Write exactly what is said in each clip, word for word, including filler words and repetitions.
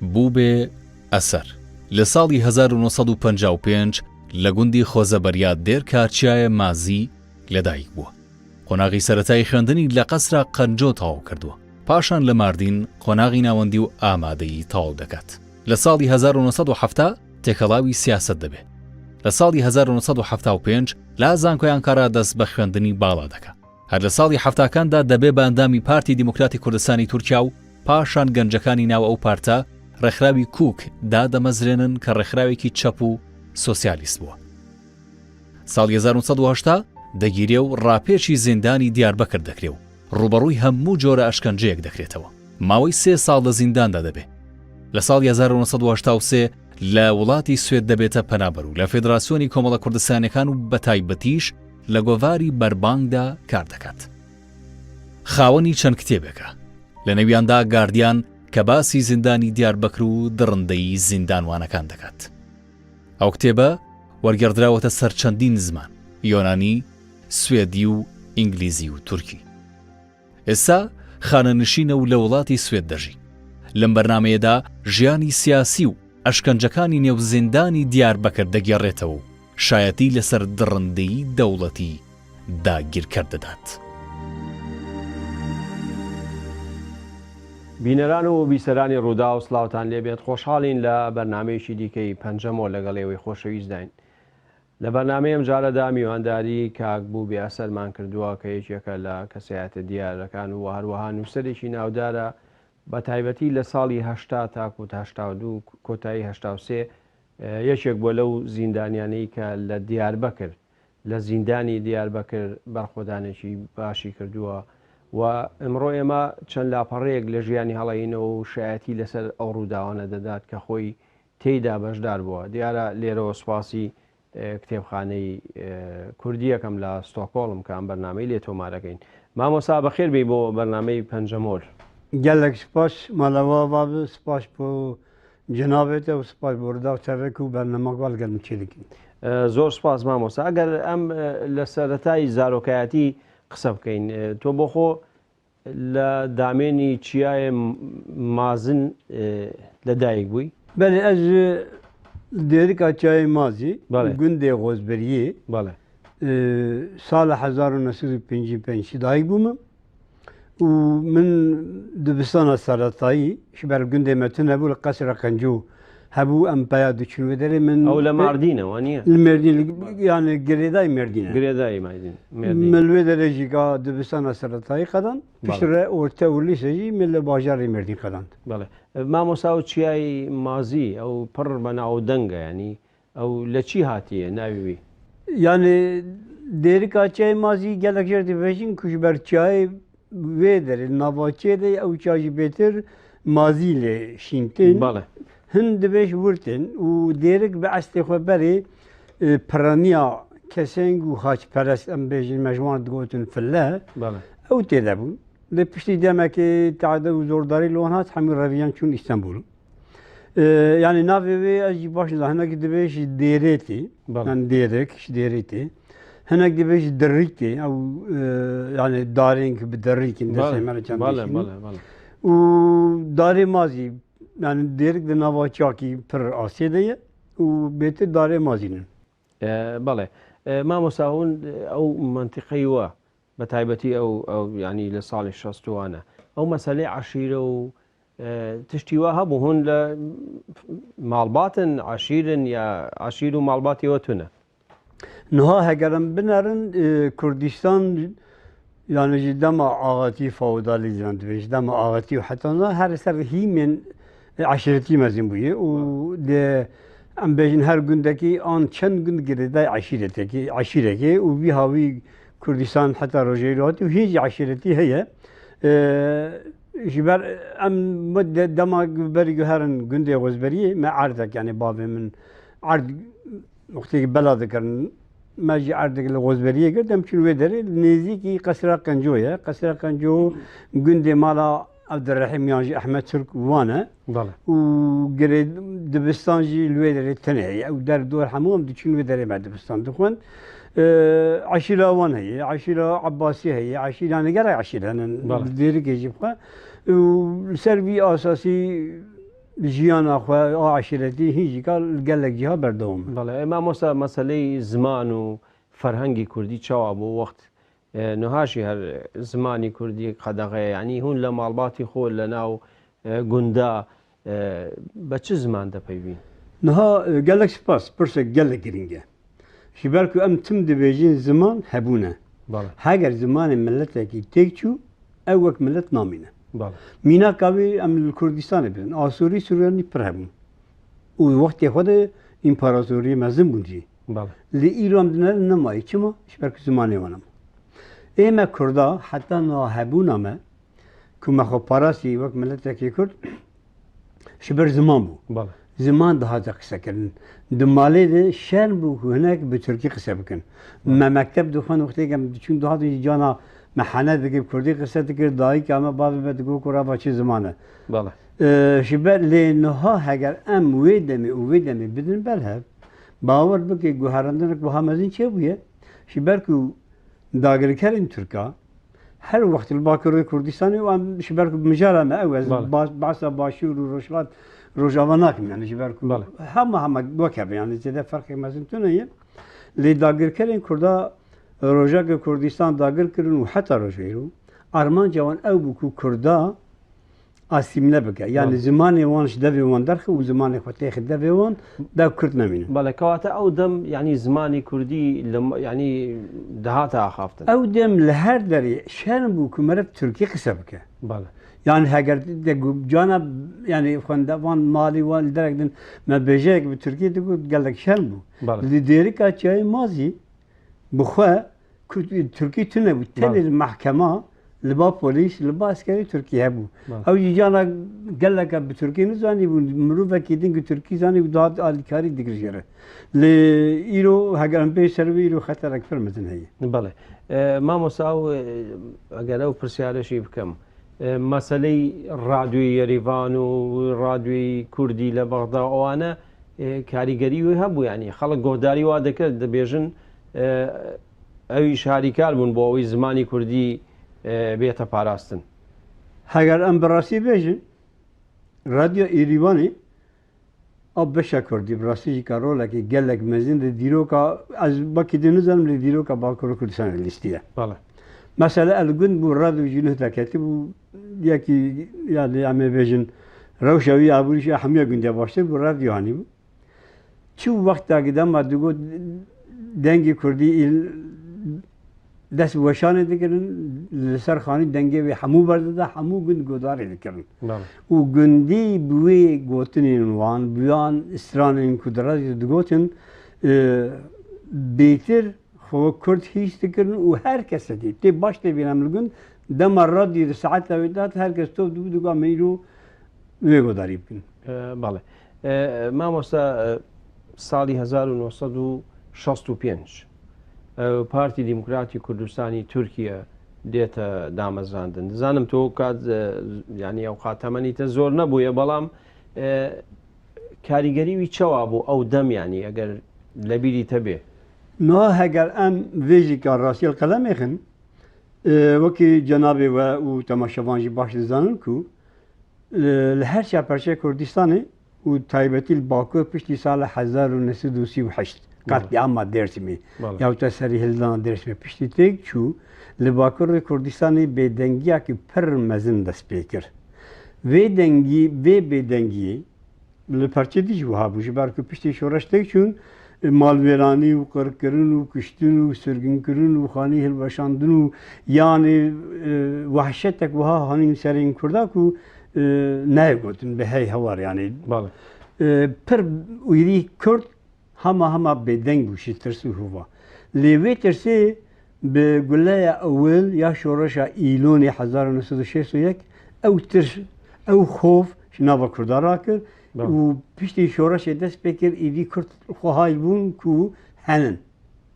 بوو بێ ئەسەر. لە ساڵی هەزار و نۆ سەد و پەنجا و پێنج لە گوندی خۆزەبەریا دێر کارچیایە مازی لەدایک بووە. قۆناغی سەرەتایی خوێندنی لە قەسرا قەنجۆ تەواو کردووە. پاشان لە ماردین قۆناغی ناوەندی و ئامادەیی تەواو دەکات. لە ساڵی هەزار و نۆ سەد و حەفتا تێکەڵاوی سیاسەت دەبێ. لە ساڵی هەزار و نۆ سەد و حەفتا و پێنج لە زانکۆی ئانکارا دەست بە خوێندنی باڵا دەکا. هەر لە ساڵی حەفتاکاندا دەبێ بە ئەندامی پارتی دیموکراتی کوردستانی تورکیا و پاشان گەنجەکانی ناو ئەو پارتە ڕێکخراوی کوک دادەمەزرێنن کە ڕێکخراوێکی چەپ و سۆسیالیست بووە. ساڵی هەزار و نۆ سەد و هەشتا دەگیرێ و ڕاپێچی زیندانی دیاربەکر دەکرێ و ڕوبەڕووی هەموو جۆرە ئەشکەنجەیەک دەکرێتەوە. ماوەی سێ ساڵ لە زینداندا دەبێ. لە ساڵی هەزار و نۆ سەد و هەشتا و سێ لە وڵاتی سوێد دەبێتە پەنابەر و لە فێدراسیۆنی کۆمەڵە کوردستانیەکان و بە تایبەتیش لە گۆڤاری بەربانگدا کار دەکات. خاوەنی چەند کتێبێکە، لە نێویاندا گاردیان کە باسی زیندانی دیاربەکر و دڕندەیی زیندانوانەکان دەکات. ئەو کتێبە وەرگێڕدراوەتە سەر چەندین زمان، یۆنانی، سوێدی و ئینگلیزی و تورکی. ئێستا خانەنشینە و لە وڵاتی سوێد دەژی. لەم بەرنامەیەدا ژیانی سیاسی و ئەشکەنجەکانی نێو زیندانی دیاربەکر دەگێڕێتەوە و شایەتی لەسەر دڕندەیی دەوڵەتی داگیرکەر دەدات. بینەران و بیسەرانی ڕووداو، سڵاوتان لێبێت. خۆشحاڵین لە بەرنامەیەکی دیکەی پەنجەمۆ لەگەڵ ئێوەی خۆشەویستداین. لە بەرنامەی ئەم جارەدا میوانداری کاک بوو بێ ئەسەرمان کردووە کە یەکێکە لە کەسایەتە دیارەکان و هەروەها نووسەرێکی ناودارە، بە تایبەتی لە ساڵی هەشتا تاکو هەشتا و دوو، کۆتایی هەشتا و سێ، یەکێک بووە لەو زیندانیانەی کە لە دیاربەکر، لە زیندانی دیاربەکر بەرخۆدانێکی باشی کردووە و ئەمڕۆ ئێمە چەند لاپەڕەیەک لە ژیانی هەڵەینەوە و شایەتی لەسەر ئەو ڕووداوانە دەدات کە خۆی تێیدا بەشدار بووە. دیارە لێرەوە سوپاسی کتێبخانەی کوردیەکەم لە ستۆکۆڵم کە ئەم بەرنامەی لێ تۆمارەکەین. مامۆسا بەخێر بێی بۆ بەرنامەی پەنجەمۆل. Gelek spas, mala we ava be, spas bo cenabê te û spas bo Rûdaw T V ku bernama ku li gel min çêdikin. زۆر سپاس مامۆستا. ئەگەر ئەم لە سەرەتای زارۆکایەتی قسە بکەین، تۆ بۆ خۆ لە دامێنی چیایە مازن لە دایک بووی؟ Belê, ez li Dêrika Çiyayê Mazî, gundê Xozberiyê, Belê. sala hezar û neh sed û pêncî û pênc dayik bûme û min dibistana seretayî ji ber gundê me tune bû, li Qesra Qenco hebû, em peya diçûn wê derê. Min Ew li Mardîn e, wa niye? Li Mêrdîn, li, yani girêdayî Mêrdîn e. Girêdayî Mêrdîn. Mêrdîn. Min li wê derê jî ka dibistana seretayî qedand. Piştre orte û lîse jî min li bajarê Mêrdîn qedand. Belê. Mamosta, ew çiyayê Mazî, ew pir me navdeng e, yanî ew li çî hatiye, navê wî? Yani Dêrika Çiyayê Mazî gelek jê re dibêjin ku ji ber çiyayê wê derê, nava çiyê de ew çiya jî bêtir Mazî lê şîn tên. Belê. Hin dibêj wir tên û Dêrik bi eslê xwe berê, e, piraniya kesên ku haçperest, em bêjin, me ji wan digotin fille, Belê. Ew tê de bûn. Lê piştî demekê teade û zordarî li wan hat, hemî reviyan çûn Îstenbul. E, yani navê wê ez jî baş nizam. Hinek dibê ji Dêrê tê. Belê. Yani Dêrek, ji Dêrê tê. Hinek dibê ji Dirrîk tê. Ew, e, yani darên ki bi Dirrîk in, destê me re çend Belê, belê, belê. Û darê Mazî, yani Dêrik di nava çakî pir asê de ye û bêtir darê Mazî ne. E, belê. E, mamosta hûn, e, ew mentiqeyî we, bi taybetî ew, ew, yanî li salê şestuan e. Ew meselê eşîre û, e, tiştî we hebû, hûn li malbat in, eşîr in ya eşîr û malbatê we tune? Niha heger em binerin, e, Kurdistan, yani ji dema axetî feodalîzm dibê, ji dema axetî û heta niha her ser hîmên, e, eşîretî mezin bûye û de em bêjin her gundekî an çend gund girêdayî eşîretekê, eşîrekê û vî hawî Kurdistan heta rojê îro hatî û hîn jî eşîretî heye. E, ji ber em de-, dema berî guherin gundê Xozberiyê me erdek, yani bavê min erd wextê bela dikirin, me jî erdek li Xozberiyê girt, em çûn wê derê, nêzîkî Qesra Qenco ye. Qesra Qenco gundê mala Evdirehîm yan jî Ehmed Turk wan e. Belê. Û girê dibistan jî li wê derê tune ye. Ew der dor hemû em diçûn wê derê me dibistan dixwin. Ee, eşîra wan heye, eşîra Ebbasî heye, eşîra, yani gelek eşîre hene. Belê. Dêrikê jî bixwe. Û li ser vî asasî jiyana xwe a eşîretî hîn jî ka li gelek ciha berdewam e. Belê, e, mamosta, meseleyê ziman û ferhengê kurdî çawa bû wext, e, niha jî her zimanê kurdî qedexe ye? Yanî hûn le malbatê xwe le nav, e, gunda, e, be çi ziman de peyvîn? Niha, e, gelek spas, pirsek gelek girîng e. Ji ber ku em tim dibêjin ziman hebûn e. Belê. Heger zimanê miletekî têk çû, ew wek milet namîne. Belê. Mînaka wî em li Kurdistanê bidin. Asûrî, Suryanî pir hebûn. Û wextê xwe de împaratoriyê mezin bûn jî. Belê. Lê îro em dinerin nemayî. Çima? Ji ber ku zimanê wan e. Ê me Kurda heta niha hebûna me ku me xwe parastî wek miletekî Kurd, ji ber ziman bû. Belê. Ziman dihate qisekirin. Di malê de şerm bû ku hinek bi tirkî qise bikin. Belê. Me mekteb dixwend, wextê em diçûn dihatin jî cana me hene dikir, bi kurdî qise dikir, dayika me, bavê me digot ku rava çi ziman e. Belê. Ee, ji ber lê niha heger em wê demê û wê demê bidin ber hev, bawer bike guherandinek wiha mezin çêbûye. Ji ber ku dagirkerên Tirka her wext li Bakurê Kurdistanê û em ji ber ku mijara me ew ez Belê. ba-, behsa Başûr û Rojhilat, Rojava nakim, yani ji ber ku Belê. hema hema wek hev e, yani zêde ferqek mezin tune ye. Lê dagirkerên Kurda Rojavê Kurdistan dagir kirin û heta roja îro armanca wan ew bû ku Kurda asîmle bike. Yani Belê. zimanê wan ji devê wan derxe û zimanê xwe têxe devê wan, dev Kurd nemîne. Belê, kewata ew dem, yani zimanê kurdî li ma-, yani dihate axaftin. Ew dem li her derê şerm bû ku meriv tirkî qise bike. Belê. Yani heger de gu-, cana, yani xwendevan malî wan li derek din me bêjeyek bi tirkî digot, gelek şerm bû. Belê. Li Dêrika Çiyayê Mazî bi xwe ku tirkî tune bû. Tenê Belê. li mehkema, li ba polîs, li ba eskerê tirkî hebû. Belê. Ew jî cana geleke bi tirkî nizanî bû, mirovekî din ku tirkî zanî û dihat alîkarî dikir jê re. Lê îro heger em bê ser wî, îro xeterek pir mezin heye. Belê. E, mamosta, ew, e, eger ew pirsyare jî bikim, e, meseleyê radyoyê Yerîvan û radyoyê kurdî li Bexda, ewane, e, karîgerî wê hebû, yanî xelk guhdarî wa dikir, dibêjin, e, ew îş harîkar bûn bo ewî zimanî kurdî, e, bête parastin. Heger em bi rastî bêjin, Radyo Êrîvanê a beşa kurdî bi rastî jî ka rolekî gelek mezin li dîroka, ez wekî din nizanim, li dîroka Bakur Kurdistanê lîstiye. Belê. Mesela el gund bû, radyo jî nuh derketî bû, yekî, yani em ê bêjin, rewşa wî aborî jî hemiya gundiya baştir bû, radyo hanî bû. Çi wexta ki dema digot dengê kurdî îl dest bi weşanê dikirin, li ser xanî dengê wê hemû berdida, hemû gund guhdarê dikirin. Belê. Û gundî bi wê gotinên wan, bi wan stranên ku di radyo digotin, e, bêtir xwe kurd hîs dikirin û her kesekî tê baş tê bîne min gund, dema radyo di saeta wê dihat, her kes top dibû digot, "Em îro wê guhdarî bikin." E, belê. E, mamosta, e, salî hezar û neh sed û şast û pênc, e, Partî Demokratî Kurdistanî Tirkiye dête damezrandin. Dizanim tu kat, e, yani ew qat temenî te zor nebûye, belam, e, karîgerî wî çawa bû ew dem, yani eger li bîrî te bê? Niha heger em vê jî ka rastiyê li qelemê xin, e, wekî cenabê we û temaşevan jî baş dizanin ku, e, li her çar perçeya Kurdistanê û taybetî li Bakur piştî sala hezar û neh sed û sî û heşt, Belê. Katliama Dêrsimê, Belê. ya wisa serî hildana Dêrsimê piştî têk çû, li Bakurê Kurdistanê bêdengiyakî pir mezin dest pê kir. Vê dengî, vê bêdengiyê, Li perçê dî jî wiha bû. Ji ber ku piştî şoreş têk çûn, e, malwêranî û qirkirin û kuştin û sirginkirin û xanî hilweşandin û yanî, e, wehşetek wiha hanîn serên Kurda ku, e, nayê gotin bi hey hewar, yanî. Belê. E, pir û êdî Kurd hema hema bêdeng bû ji tirs û hova. Lê wê tirsê bi guleya ewil ya şoreşa Îlonê hezar û neh sed û şêst û yek, ew tirs, ew xof ji nava Kurda rakir Belê. û piştî şoreşê dest pê kir, êdî Kurd xwehay bûn ku henin.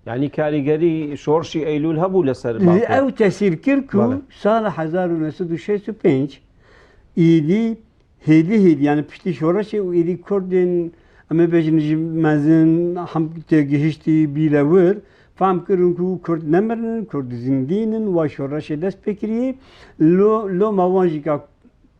Yanî karîgerî şorşî Eylûl hebû li ser Lê Bakur? Ew tesîr kir ku Belê. sala hezar û neh sed û şêst û pênc êdî Hêdî hêdî, yani piştî şoreşê û êdî Kurdên, em ê bêjin jî mezin, hem têgihiştî bîre wir, fehm kirin ku Kurd nemirinin, Kurd zindî nin, wa şoreşê dest pê kiriye. Lo-, loma wan jî ka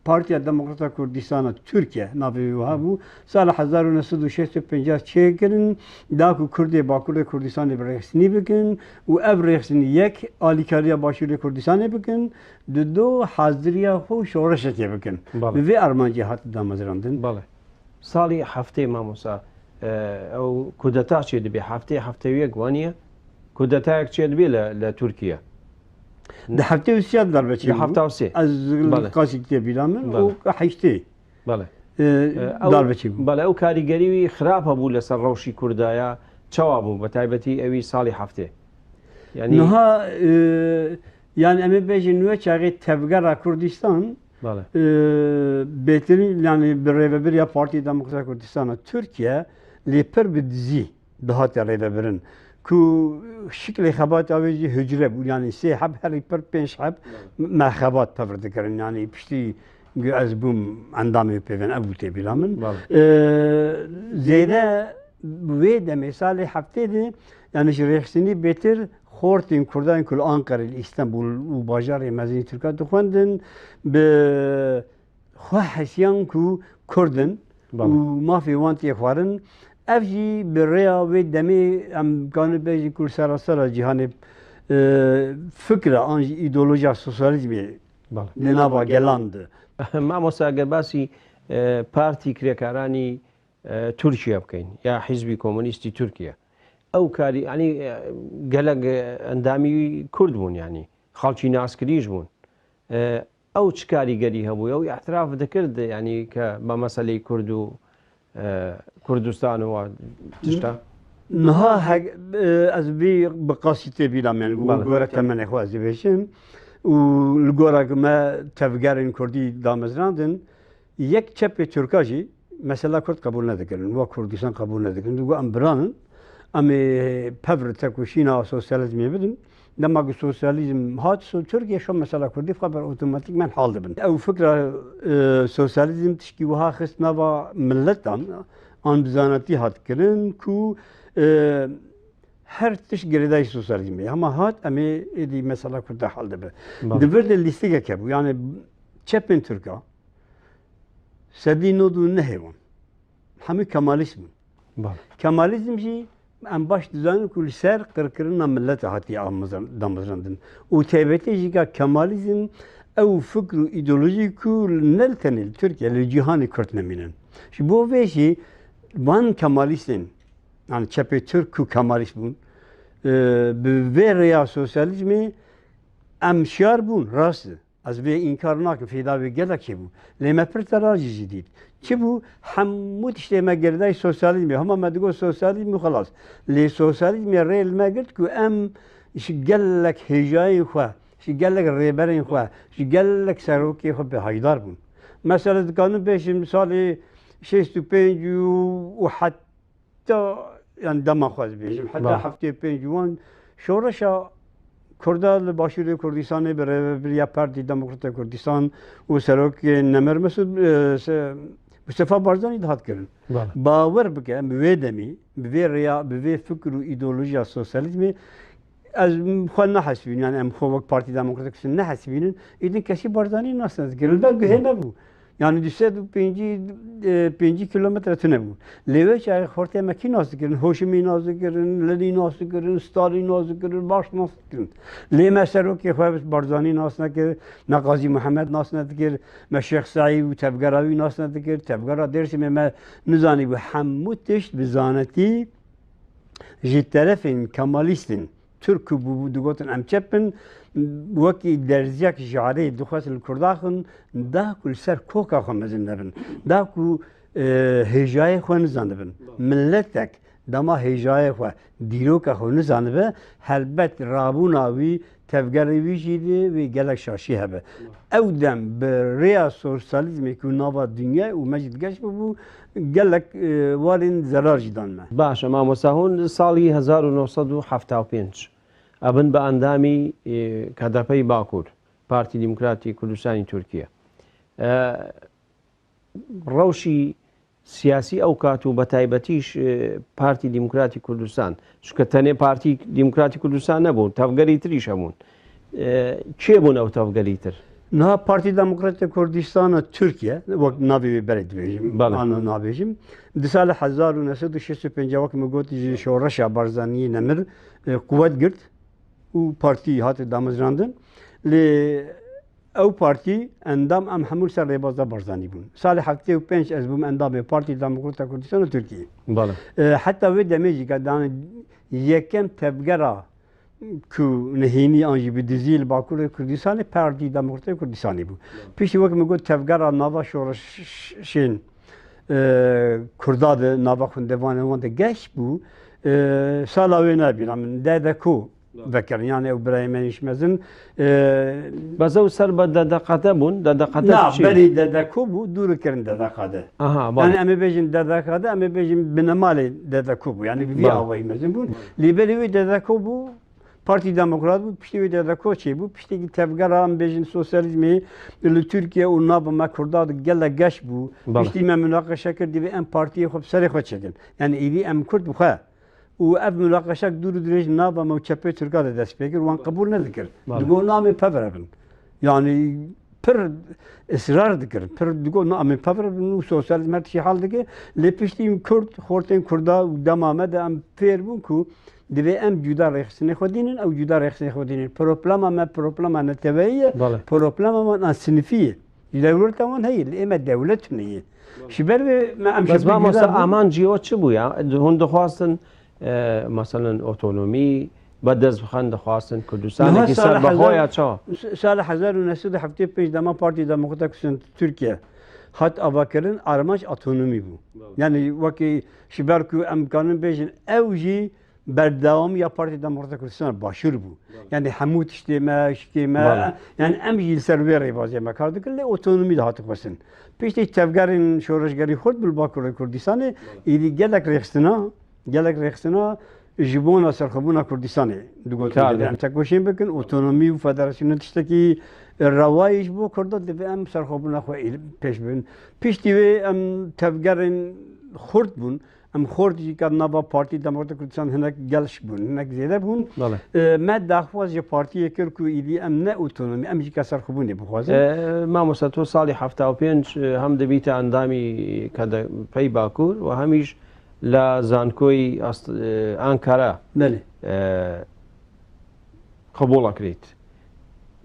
Partiya Demokrata Kurdistana Tirkiye, navê wî wiha bû, sala hezar û neh sed û şêst û pênc çêkirin, da ku Kurdê Bakurê Kurdistanê bi rêxistinî bikin û ev rêxistinî yek alîkariya Başûrê Kurdistanê bikin, dido haziriya xwe û şoreşekê bikin. Bale. Bi vê armancê hat damezrandin. Bale. Salî heftê mamosa, e, ew kudeta çê dibe, heftê, heftê û yek waniye? Kudetayek çê dibe li, li Tirkiye? Di heftê û sê darbe çêbû. Di hefta û sê. Ez Bale. qasî tê bîra min Bale. û heştê, Bale. e, E, ew, darbe çêbû. Bale, ew karîgerî wî xirab hebû li ser rewşî Kurdaya. Çawa bû? Bi taybetî ewî salî heftê. Yani Niha, e, yani em ê bêjin wê çaxê tevgera Kurdistan, Bale. e, bêtir, yani bi rêvebiriya Partiya Demokrata Kurdistana Tirkiye lê pir bi dizî dihate rêvebirin. Ku şiklê xebata wê jî hucre bû, yani sê heb herî pir pênc heb me xebat tevir dikirin. Yani piştî ku ez bûm endamê pêvên, ev bû tê bîra min. Bale. E, zêde wê demê salê heftê de, yani ji rêxistinî bêtir xortên Kurdan ku li Anqerê, li Îstenbul û bajarê mezin Tirka dixwendin, bi xwe hesiyan ku Kurd in Bale. û mafê wan tê xwarin. Ev jî bi rêya wê demê em kanin bêjin ku li serasera cîhanê, e, fikra an jî îdeolojiya sosyalîzmê Bale. li nava gelan de. Mamosta, eger basî, e, Partî Kirêkaranî, e, Tirkiye bikeyn ya Hizbî Komunîstî Tirkiye, ew karî, yanî, e, gelek, e, endamî Kurd bûn, yanî xalçî naskirî jî bûn. E, ew çi karîgerî hebû? Ew îtiraf dikir, yanî ke bi meseleyê Kurd û, e, Kurdistan û wa tişta? Niha hek-, e, ez vî bi qasî tê bîra min, û Bale. gore temenê xwe ez dibêjim. Û li gora ku me tevgerên Kurdî damezrandin, yek çepê Tirka jî mesela Kurd qebûl nedikirin, wa Kurdistan qebûl nedikirin. Digo em biranin, em ê pev re tekoşîna sosyalîzmê bidin. Dema ku sosyalîzm hat so Tirkiye, şo mesela Kurdî xwe ber otomatîkmen hal dibin. Ew fikra, e, sosyalîzm tişkî wiha xist nava miletan, an bi zanatî hat kirin ku, e, her tişt girêdayî sosyalîzmê. Hema hat, em ê êdî mesela Kurda hal dibe. Bale. Di vir de lîstikek hebû. Yani çepên Tirka, sedî nod û nehê wan hemû Kemalîst bûn. Bale. Kemalîzm jî em baş dizanin ku li ser qirkirina milletê hatiye amizan-, damezrandin. Û taybetî jî ka Kemalîzm ew fikr û îdeolojî ku ne li tenê li Tirkiye, li cîhanê Kurd nemînin. Ji bo vê jî van Kemalîstên, yani çepê Tirk ku Kemalîst bûn, e, bi vê rêya sosyalîzmê em şiyar bûn, rast e. Ez vê înkar nakim, fêda wê gelek çêbû. Lê me pir tera jî jî dît. Çi bû? Hemû tiştê me girêdayî sosyalîzmê. Hema me digot sosyalîzm û xelas. Lê sosyalîzmê rê li me girt ku em ji gelek hêjayên xwe, ji gelek rêberên xwe, ji gelek serokê xwe bêhaydar bûn. Mesela dikanim bêjim salê şêst û pênc û, û het ta, yani dema xwe ez bêjim, heta Bale. heftê pênc wan şoreşa Kurda li Başûrê Kurdistanê bi rêvebiriya Partî Demokrata Kurdistan û Serokê Nemir Mesûd, e, se-, Mustafa Barzanî dihat kirin. Bale. Bawer bike, em bi vê demî, bi vê rêya, bi vê fikr û îdeolojiya sosyalîzmê ez xwe nehesibînim, yani em xwe wek Partî Demokrata Kurdistan nehesibînin, îdin kesî Barzanî nas nedikir. Li ber guhê me bû. Yani du sed û pêncî, e, pêncî kilometre tune bû. Lê wê çaxê xortê me kî nas dikirin? Hoşimî nas dikirin, Lenî nas dikirin, Stalîn nas dikirin, baş nas dikirin. Lê me serokê xwe Barzanî nas nekir, me Qazî Muhammed nas nedikir, me Şêx Seîd û tevgera wî nas nedikir, tevgera Dêrsimê me nizanîbû. Hemû tişt bi zanetî ji terefên Kemalîstên Tirk ku bû, digotin em çep in, wekî derziyek ji erê dixwest li Kurda xin, da ku li ser koka xwe mezin nebin, da ku, e, hêjayê xwe nizanibin. Miletek dema hêjayê xwe, dîroka xwe nizanibe, helbet rabûna wî, tevgerê wî jî li wî gelek şaşî hebe. Ew dem bi rêya sosyalîzmê ku nava dinyayê û me jî digeş bûbû, gelek, e, warên zerar jî dan me. Baş e, mamosta, hûn salî hezar û neh sed û hefta û pênc ebin bi endamî, e, K D P'yê Bakur, Partî Demokratî Kurdistanî Tirkiye. E, rewşî siyasî ew kat û bi taybetîş, e, Partî Demokratî Kurdistan, çunke tenê Partî Demokratî Kurdistan nebû, tevgerî tirîş hebûn. E, kê bûn ew tevgerî tir? Niha Partî Demokratê Kurdistana Tirkiye, wek navê wê berê dibêjim, Belê. Ana nabêjim, di sala hezar û neh sed û şêst û pênc, wek min got, ji şoreşa Barzaniyê nemir, e, quwet girt û partî hate damezrandin. Lê ew partî endam em hemû ser rêbaza Barzanî bûn. Salê heftê û pênc ez bûm endamê Partî Demokrata Kurdistana Tirkiyê. Belê. E, heta wê demê jî ke dane yekem tevgera ku nehênî an jî bi dizî li Bakurê Kurdistanê Partî Demokratê Kurdistanê bû. Piştî wek min got tevgera nava şoreşên, e, Kurda de nava xwendevanên wan de geş bû. E, sala wê nebîna min, D D K vekirin. Yani ew birayê me jî mezin, e, Bes ew ser be D D K D bûn, D D K D Na, çi? berî D D K bû, dûr kirin D D K D. Aha, Yani belê. em ê bêjin D D K D, em ê bêjin binemalê D D K bû. Yani vî Belê. awayî mezin bûn. Lê berî wê D D K bû, Partî Demokrat bû, piştî wê D D K çêbû, piştî tevgera em bêjin sosyalîzmê li Tirkiye û nava me Kurda de gelek geş bû. Belê. Piştî me munaqeşe kir, divê em partiyê xwe bi serê xwe çêkin. Yani îdî em Kurd bi xwe. Û ev munaqeşek dûr û dirêj nava me û çepê Tirka de dest pê kir, wan qebûl nedikir. Belê. Digot namê pevre bin. Yani pir israr dikir, pir digot namê pevre bin û sosyalîzm her tiştî hal dike. Lê piştî Kurd, xortên Kurda û dema me de em fêr bûn ku divê em cuda rêxistinê xwe dînin, ew cuda rêxistinê xwe dînin. Problema me problema neteweyî ye, Belê. problema me a sinifî ye. Dewleta wan heye, lê ê me dewlet tune ye. Ji ber vê me em Bes şeklê mamosta cuda bûn. Aman cî we çi bû ya? Hûn dixwastin, e, meselen otonomî, bi dest bixin dixwastin Kurdistanekî Niha ser sala bi xwe hezar- ya çawa? Sala hezar û neh sed û heftê û pênc dema Partî Demokrata Kurdistanê Tirkiye hat avakirin, armanc otonomî bû. Yani wekî ji ber ku em kanin bêjin ew jî berdewamiya Partî Demokrata Kurdistan başûr bû. Yani hemû tiştê me, şikê me, Belê. yani em jî li ser wê rêbazê me kar dikin, lê otonomî de hate xwestin. Piştî tevgerên şoreşgerî xurt bi li Bakurê Kurdistanê, îdî gelek rêxistina, gelek rêxistina ji bona serxwebûna Kurdistanê digotin, Tabii. Divê em tekoşîn bikin, otonomî û federasyonê tiştekî rewayî ji bo Kurda, divê em serxwebûna xwe îl-, pêş bibin. Piştî wê em tevgerên xurt bûn. Em xort jî ka nava Partî Demokratîk Kurdistan hinek gelş bûn, hinek zêde bûn. Belê. E, me daxwaz ji partiyê kir ku îdî em ne otonomî, em jî ka serxwebûnê bixwazin. E, mamosta, to salî hefta û pênc, e, hem dibîte endamî K D P'yê Bakur û hem îş la zankoyî Ast-, e, Ankara, Belê. e, qebûla kirît.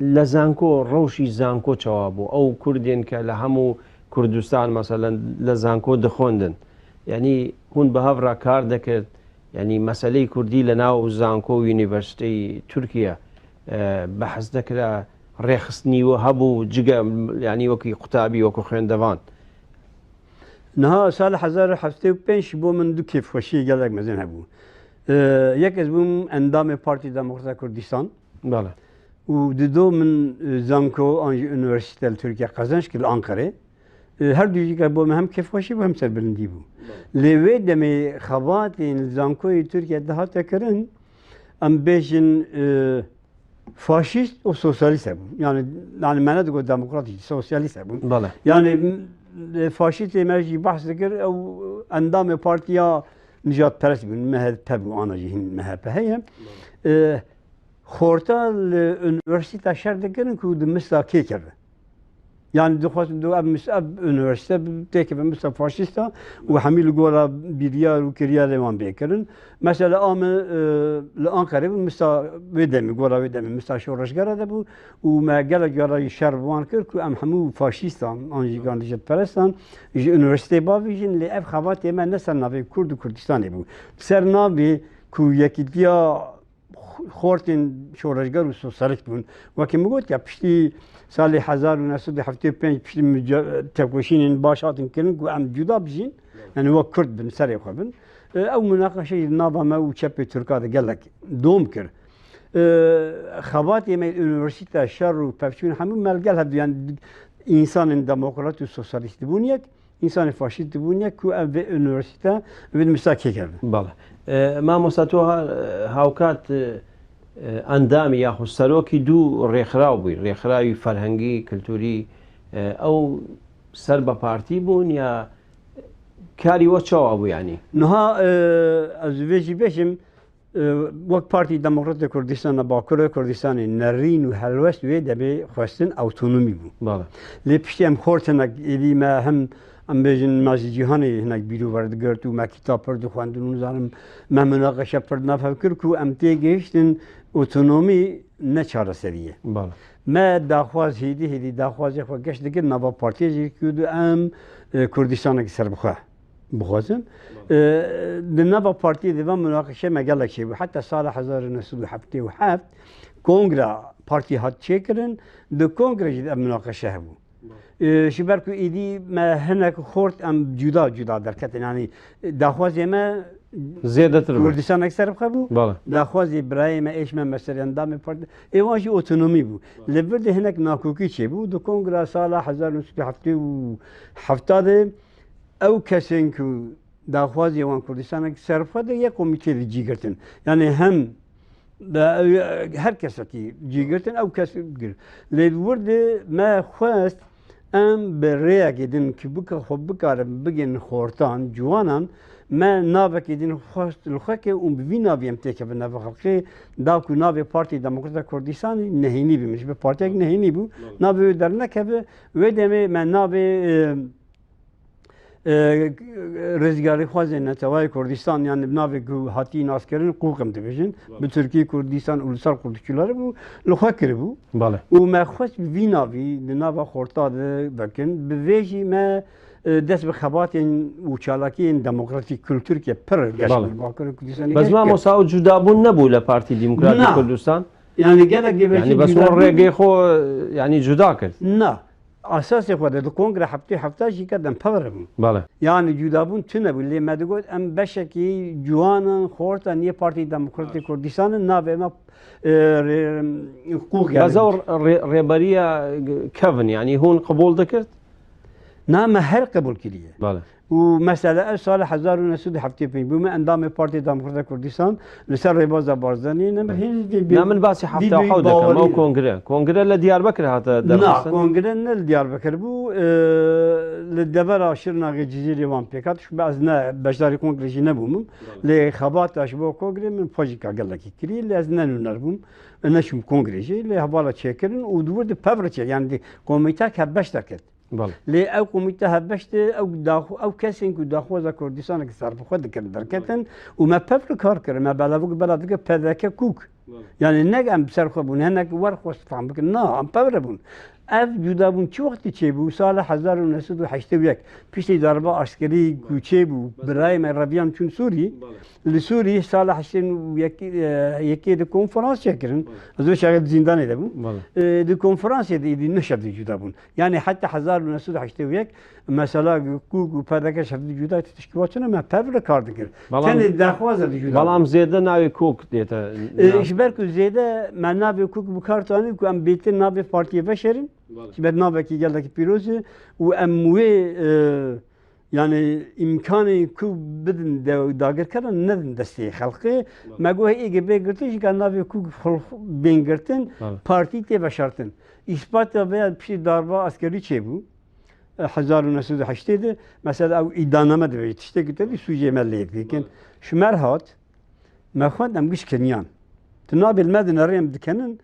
Li zanko, rewşî zanko çawa bû? Ew Kurdên ke li hemû Kurdistan, meselen, li zanko dixwendin. Yanî hûn bi hev re kar dikir, yanî meseleyê Kurdî li nav zanko û unîversîteyê Tirkiye, e, behs dikira, rêxistinî we hebû, cige, yanî wekî qutabî, wekî xwendevan. Niha sal hezar û heftê û pênc ji bo min du kêfxweşiyê gelek mezin hebû. E, yek ez bûm endamê Partî Demokrata Kurdistan. Belê. Û dido min, e, zanko an jî unîversîte li Tirkiye qezenc kir li Anqerê. E, her du jî ke bo min hem kêfxweşî bû hem serbilindî bû. Lê wê demê xebatên li zankoyê Tirkiye dihate kirin, em bêjin, e, faşîst û sosyalîst hebûn. Yani, yani me nedigot demokrat jî, sosyalîst hebûn. Belê. Yani, m-, faşîstê me jî behs dikir, ew endamê partiya nijadperest bûn, M H P bû, ana jî hîn M H P heye. E, xorta li unîversîta şer dikirin ku di mista kê keve. Yani dixwest du ev mis-, ev unîversîte têkeve mista faşîsta û hemî li gora biryar û kiryarê wan bê kirin. Mesela a me, e, li Anqerê bû, mista wê demê, gora wê demê, mista şoreşgera de bû û me gelek cara jî şer bi wan kir ku em hemû faşîstan an jî gandîjetperestan ji unîversîteyê bavêjin, lê ev xebatê me ne ser navê Kurd û Kurdistanê bû. Ser navê ku yekîtiya xortên şoreşger û sosyalîst bûn. Wekî min got ya, piştî salê hezar û neh sed û heftê û pênc, piştî mica-, tekoşînên baş hatin kirin ku em cuda bijîn, yani wek Kurd bin, serê xwe bin. E, ew munaqeşe jî nava me û çepê Tirka de gelek dom kir. E, xebatê me unîversîte, şer û pevçûn hemû me li gel hev, yani însanên demokrat û sosyalîst dibûn yek. Însanê faşîst dibûn yek ku ev vê unîversîte, vê mista kê kevin. Bale. E, mamosta, to ha-, hawkat, e, e, endamî yaxud serokî du rêxiraw bûyî, rêxirawî ferhengî, kulturî, e, ew ser be partî bûn ya karî we çawa bû yanî? Niha, e, ez vê jî bêjim, e, wek Partî Demokratê Kurdistana Bakurê Kurdistanê nerîn û helwest wê demê xwestin awtonomî bû. Bale. Lê piştî em xort hinek êdî me hem, em bêjin, me ji cîhanê hinek bîr û werdigirt û me kitap pir dixwendin û nizanim me munaqeşe pir di nav hev kir ku em têgihiştin otonomî ne çareserî ye. Bale. Me daxwaz hêdî hêdî daxwazê xwe geş dikir nava partiyê jî ku em, e, Kurdistanekî serbixwe bixwazin. E, di nava partiyê de van munaqeşe me gelek çêbû. Heta sala hezar û neh sed û heftê û heft kongra partî hat çêkirin. Di kongre jî de ev munaqeşe hebû. E, ji ber ku êdî me hinek xort em cuda cuda derketin. Yanî daxwazê me Zêdetir bû. Kurdistanek serbixwe bû. Bale. Daxwazê birayê me êş me, mesela endamê partî, ê wan jî otonomî bû. Li vir de hinek nakokî çêbû. Di kongra sala hezar û neh sed û heftê û heft de ew kesên ku daxwazê wan Kurdistanek serbixwe de yek komîtê de cî girtin. Yanî hem de ew, her kesekî cî girtin, ew kes gir. Lê di wir de me xwest em bi rêyekê din ku bika-, xwe bikarin bigin xortan, ciwanan, me navekê din xwest li xwe ke û bi vî navî em têkevin nava xelkê, da ku navê Partî Demokrata Kurdistanê nehênî bî. Min ji bi partiyek nehênî bû. Navê wê dernekeve, wê demê me navê, e, e, rizgarîxwazên Netewayê Kurdistan, yanî bi navê ku hatî naskirin, kûk em dibêjin. Bale. Bi tirkî Kurdistan Ulusal Kuruluşları bû, li xwe kiribû. Bale. Û me xwest bi vî navî di nava xorta de vekin. Bi vê jî me, e, dest bi xebatên û çalakiyên demokratîk, kulturkê pir geş Bale. Bi Bakurê Kurdistanê Bes geş kir. Mamosa, o cudabûn nebû le Partî Demokratîk Na. Kurdistan? Yanî gelek Yanî bes wan cudabûn rêgê xwe, yanî cuda kir. Na. Esasê xwe de di kongre heftê hefta jî ke dem pevre bûn. Bale. Yanî cudabûn tune bû. Lê me digot em beşekî ciwanan xorta niye Partî Demokratîk Kurdistanê navê me, e, rê-, hukuk Gaza geldi. Rê-, rêberiya kevin, yanî hûn qebûl dikirt? Na, me her qebûl kiriye. Bale. Û mesela ev sala hezar û neh sed û heftê û pênc bû, me endamê Partî Demokrata Kurdistan li ser rêbaza Barzanî, ne, hêj vî Na, min basî hevta û hewt dikim, ew kongre. Kongre li Diyarbekir hate Na, derxistin? Kongre ne li Diyarbekir bû, e, li devera Şirnaxê Cizîrê wan pêk hat, çunku ez ne beşdarî kongre jî nebûm. Bale. Lê xebata ji bo kongre min pajîka gelekî kirî, lê ez ne nûner bûm, neçûm kongre jî, lê hevala çêkirin û di wir de pevre çêk, yanî di komîtek hevbeş derket. Bale. Lê ew komîte hevbeş de, ew daxw-, ew kesên ku daxwaza Kurdistaneke serbixwe dikirin derketin û me pevre kar kirin, me belavik bela dike P D K kûk. Bale. Yanî ne em bi ser xwe bûn, hinek wer xwe fam bikin. Na, em pevre bûn. Ev cudabûn çi wextî çêbû? Sala hezar û neh sed û heştê û yek. Piştî darba askerî ku çêbû, birayê me reviyan çûn Sûrî. Bale. Li Sûrî sala heştê û yekê, e, yekê de konferans çêkirin. Bale. Ez wê çaxê di zîndanê de bûm. Bale. E, di konferansê de êdî ne şev de cuda bûn. Yanî heta hezar û neh sed û heştê û yek mesela kûk û P D K şev de cuda tişkî wa çi ne, me pevre kar dikir. Belam Tenê daxwaza de cuda Belam bûn. Zêde navê kûk dête E, nav. Ji ber ku zêde me navê kûk bi kar tanî ku em bêtir navê partiyê veşerin. Bale. Ji ber navekî gelekî pîroz e û em wê, e, yanî îmkanê ku bidin de-, dagirkeran nedin destê xelkê. Bale. Me got êgê bê girtin, jî ka navê kûk xulx-, bên girtin, Bale. Partî tê veşartin. Îspata vê ya piştî darba askerî çêbû. E, hezar û neh sed û heştê de, mesela ew îdaname dibêje, tiştekî te dî sûcê me lê dikin. Bale. Ji me re hat, me xwend em giş keniyan. Tu nabê li me dinerê em dikenin,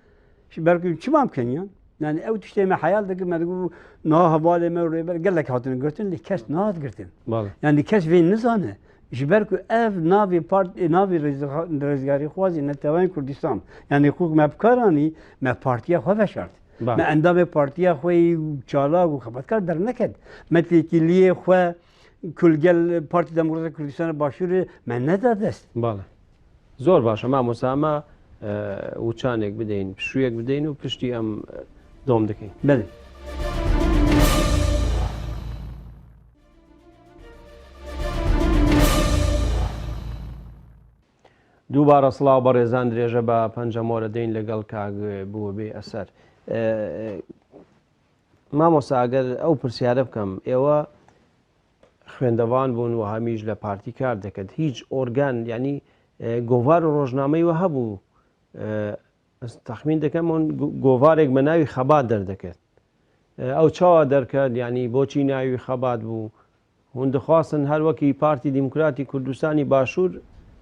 ji ber ku çima em keniyan? Yanî ew tiştê me heyal dikir, me digot, niha hevalê me û rêber gelek hatine girtin, lê kes nehat girtin. Bale. Yanî kes vê nizane. Ji ber ku ev navê part-, navê rêzxa-, rêzgarîxwazê Neteweyên Kurdistan, yanî ku me bi kar anî, me partiya xwe veşart. Bale. Me endamê partiya xwe yî û çalak û xebatkar derneket. Me têkiliyê xwe ku li gel Partî Demokratîk Kurdistana Başûrê me neda dest. Bale. Zor baş e, mamosta, me, e, wûçanek bideyin, pişûyek bideyin û piştî em, e, dom dikin. Belê. دووبارە سڵاو بەڕێزان، درێژە بە پەنجەمۆرە دەین لەگەڵ کاک بووبێ ئەسەر. ئێ، مامۆستا، ئەگەر ئەو پرسیارە بکەم، ئێوە خوێندەوان بوون و هەمیش لە پارتی کار دەکرد. هیچ ئۆرگان، یعنی، ئێ، گۆڤار و ڕۆژنامەی وە هەبوو، ئێ، تەخمین دەکەم، هون گۆ-، گۆڤارێک بە ناوی خەبات دەردەکرد. ئێ، ئەو چاوا دەرکرد، یعنی، بۆچی ناوی خەبات بوو؟ هون دخواستن هەر وەکی پارتی دیموکراتی کوردستانی باشوور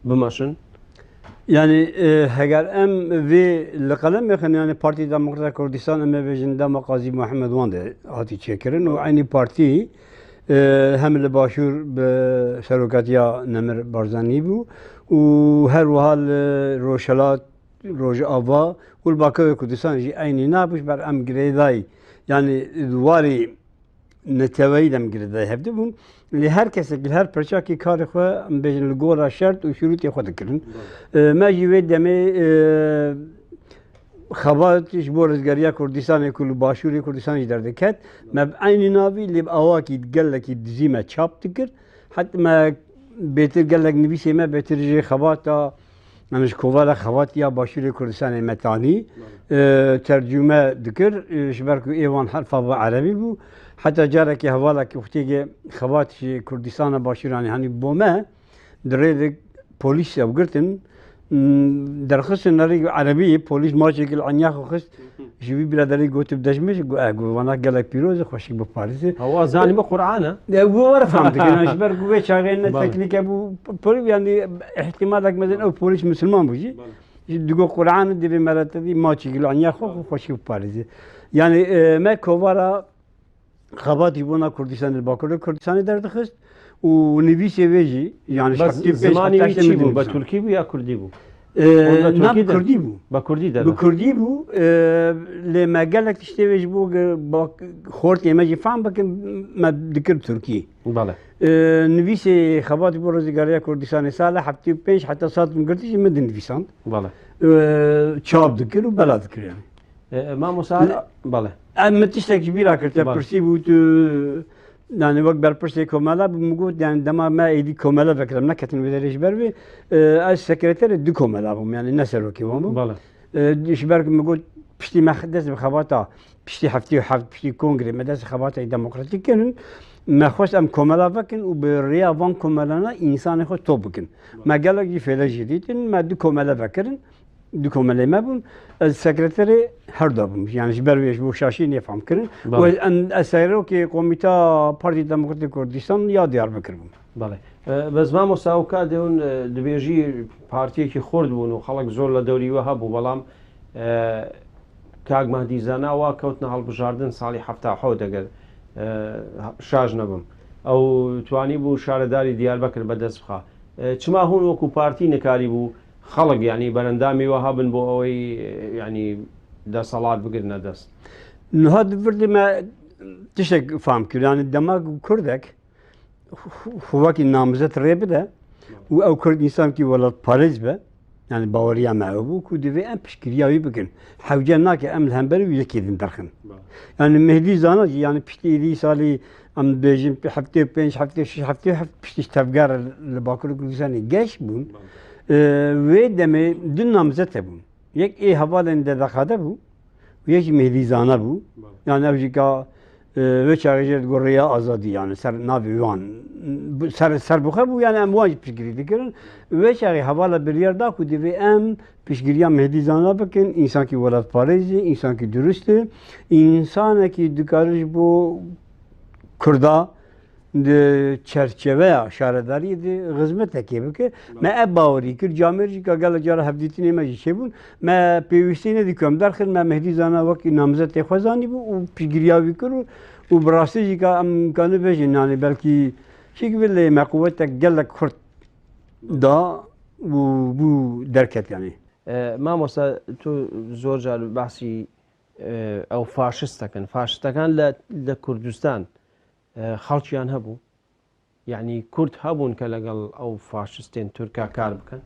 بمەشن؟ Yani, e, heger em vê li qelemê xin, yani Partî Demokrata Kurdistan, em ê bêjin dema Qazî Muhammed Wan de hatî çêkirin û eynî partî, e, hem li Başûr bi serokatiya Nemir Barzanî bû û her wiha li Rojhilat, Rojava û li Bakurê Kurdistan jî eynî nabû, ji ber em girêdayî, yani warî neteweyî de em girêdayî hevdî bûn. Lê her kesek li her pirçakî karê xwe, em bêjin, li gora şert û şurûtê xwe dikirin. E, me jî wê demê, e, xebat ji bo rizgeriya Kurdistanê ku li Başûrê Kurdistanê jî derdiket, me bi eynî navî lê bi awakî gelekî dizî me çap dikir. Heta me bêtir gelek nivîsê me bêtir ji xebata, em ji kovara xebat ya Başûrê Kurdistanê me tanî, e, tercûme dikir, e, ji ber ku ê wan herfa bi erebî bû. Heta carekê hevalekî wextêkê xebat ji Kurdistana Başûranê, hanî bo me, di rê de polîs ew girtin, m, derxistin nerî erebî, polîs maçekî li enya xwe xist, ji wî biraderî got, "Tu bi dejmê jî?" Got, "Eh," got, "vana gelek pîroz e, xweşik biparêze." Hewa zanî bi Qur'an e. E, got, were fam dikin, ji ber ku wê çaxê ne Bale. teknîke bû, p-, p-, yani ihtimalek mezin ew polîs misilman bû jî. Bale. Jî digot, "Qur'an e, divê me re te dî maçekî li enya xwe, xwe xweşik biparêze." Yani, e, me kovara xebatî bona Kurdistanê li Bakurê Kurdistanê derdixist û nivîsê wê jî, yani Bes heftê pênc zimanê heta wî şeş çi bû? Bi nivîsan. Tirkî bû ya Kurdî bû? Ee, Hûn bi na, Tirkî bi de? Kurdî bû. Bi Kurdî de Bi de. Kurdî bû. Ee, lê me gelek tiştê wê ji bo ge-, bak-, xortê me jî fam bikin, me dikir Tirkî. Bale. Ee, nivîsê xebatî bo Rizgariya Kurdistanê sala heftê û pênc heta sal min girtî jî min dinivîsand. Bale. Ee, çap dikir û bela dikir yani. E, e, mamosa, Ne- bale. Em min tiştek ji bîra kir, te Bale. pirsî bû tu, yani wek berpirsê komela bû, min got, yani dema me êdî komela vekir, em neketin wê derê ji ber wê, e, ez sekreterê du komela bûm, yani ne serokê wan bûm. Bale. E, ji ber ku min got, piştî me dest bi xebata, piştî heftê û heft, piştî kongrê me dest bi xebata demokratîk kirin, me xwest em komela vekin û bi rêya van komelana însanê xwe top bikin. Me gelek jî fêle jî dîtin, me du komela vekirin. Du komelê me bûn. Ez sekreterê her da bûm. Yani ji ber wê ji bo şaşî nêfam kirin. Bale. Û ez, em, ez serokê Komîta Partî Demokratîk Kurdistan ya Diyarbekir bûm. Bale. E, bes mamosta, ew ka de hûn, e, dibêjî partiyekî xurt bûn û xelk zor li dewrî we hebû, belam, e, Kak Mehdî Zana wa kewtine hilbijardin salî hefta hewt eger, e, şaş nebim. Ew twanîbû şaredarî Diyarbekir bi dest bixa. E, çima hûn wekû partî nikarîbû xelk, yanî berendamî we hebin bo ewey, e, yanî deselat bigirine dest? Niha di vir de me tiştek fam kir. Yanî dema ku kurdek xwe wekî namzet rê bide û ew kurd însankî welatparêz be, yanî baweriya me ew bû ku divê em piştgiriya wî bikin. Hewce nake em li hemberî wî yekê din derxin. Yanî Mehdî Zana jî, yanî piştî êdî salî, em dibêjin heftê û pênc, heftê û şeş, heftê û heft piştî ji tevger li Bakurê Kurdistanê geş bûn. Ee, wê demê du namzet hebûn. Yek ê hevalên D D X'ê de bû û yek jî Mehdî Zana bû. Bale. Yani ev jî ka, e, wê çaxê jê digot rêya azadî, yani ser navê wan, ser, serbixwe bû, yani em wan jî piştgirî dikirin. Wê çaxê hevala biryar da ku divê em piştgiriya Mehdî Zana bikin, însankî welatparêz e, însankî durust e, însanekî dikare ji bo Kurda di çerçeveya şaredariyê de xizmetekê bike. Me ev bawerî kir, camêr jî ka gelek cara hevdîtinê me jî çêbûn. Me pêwîstî nedî ku em derxin, me Mehdî Zana wekî namzetê xwe zanîbû û piştgiriya wî kir û, û bi rastî jî ka em kanibêjin, yani belkî çi ki lê me quwetek gelek kurt da û bû derket yani. E, mamosta, tu zor car behsî, e, ew faşistekin. Faşistekan li, li Kurdistan, e, xelçiyan hebû. Yanî Kurd hebûn ke legel ew faşistên Tirka kar bikin?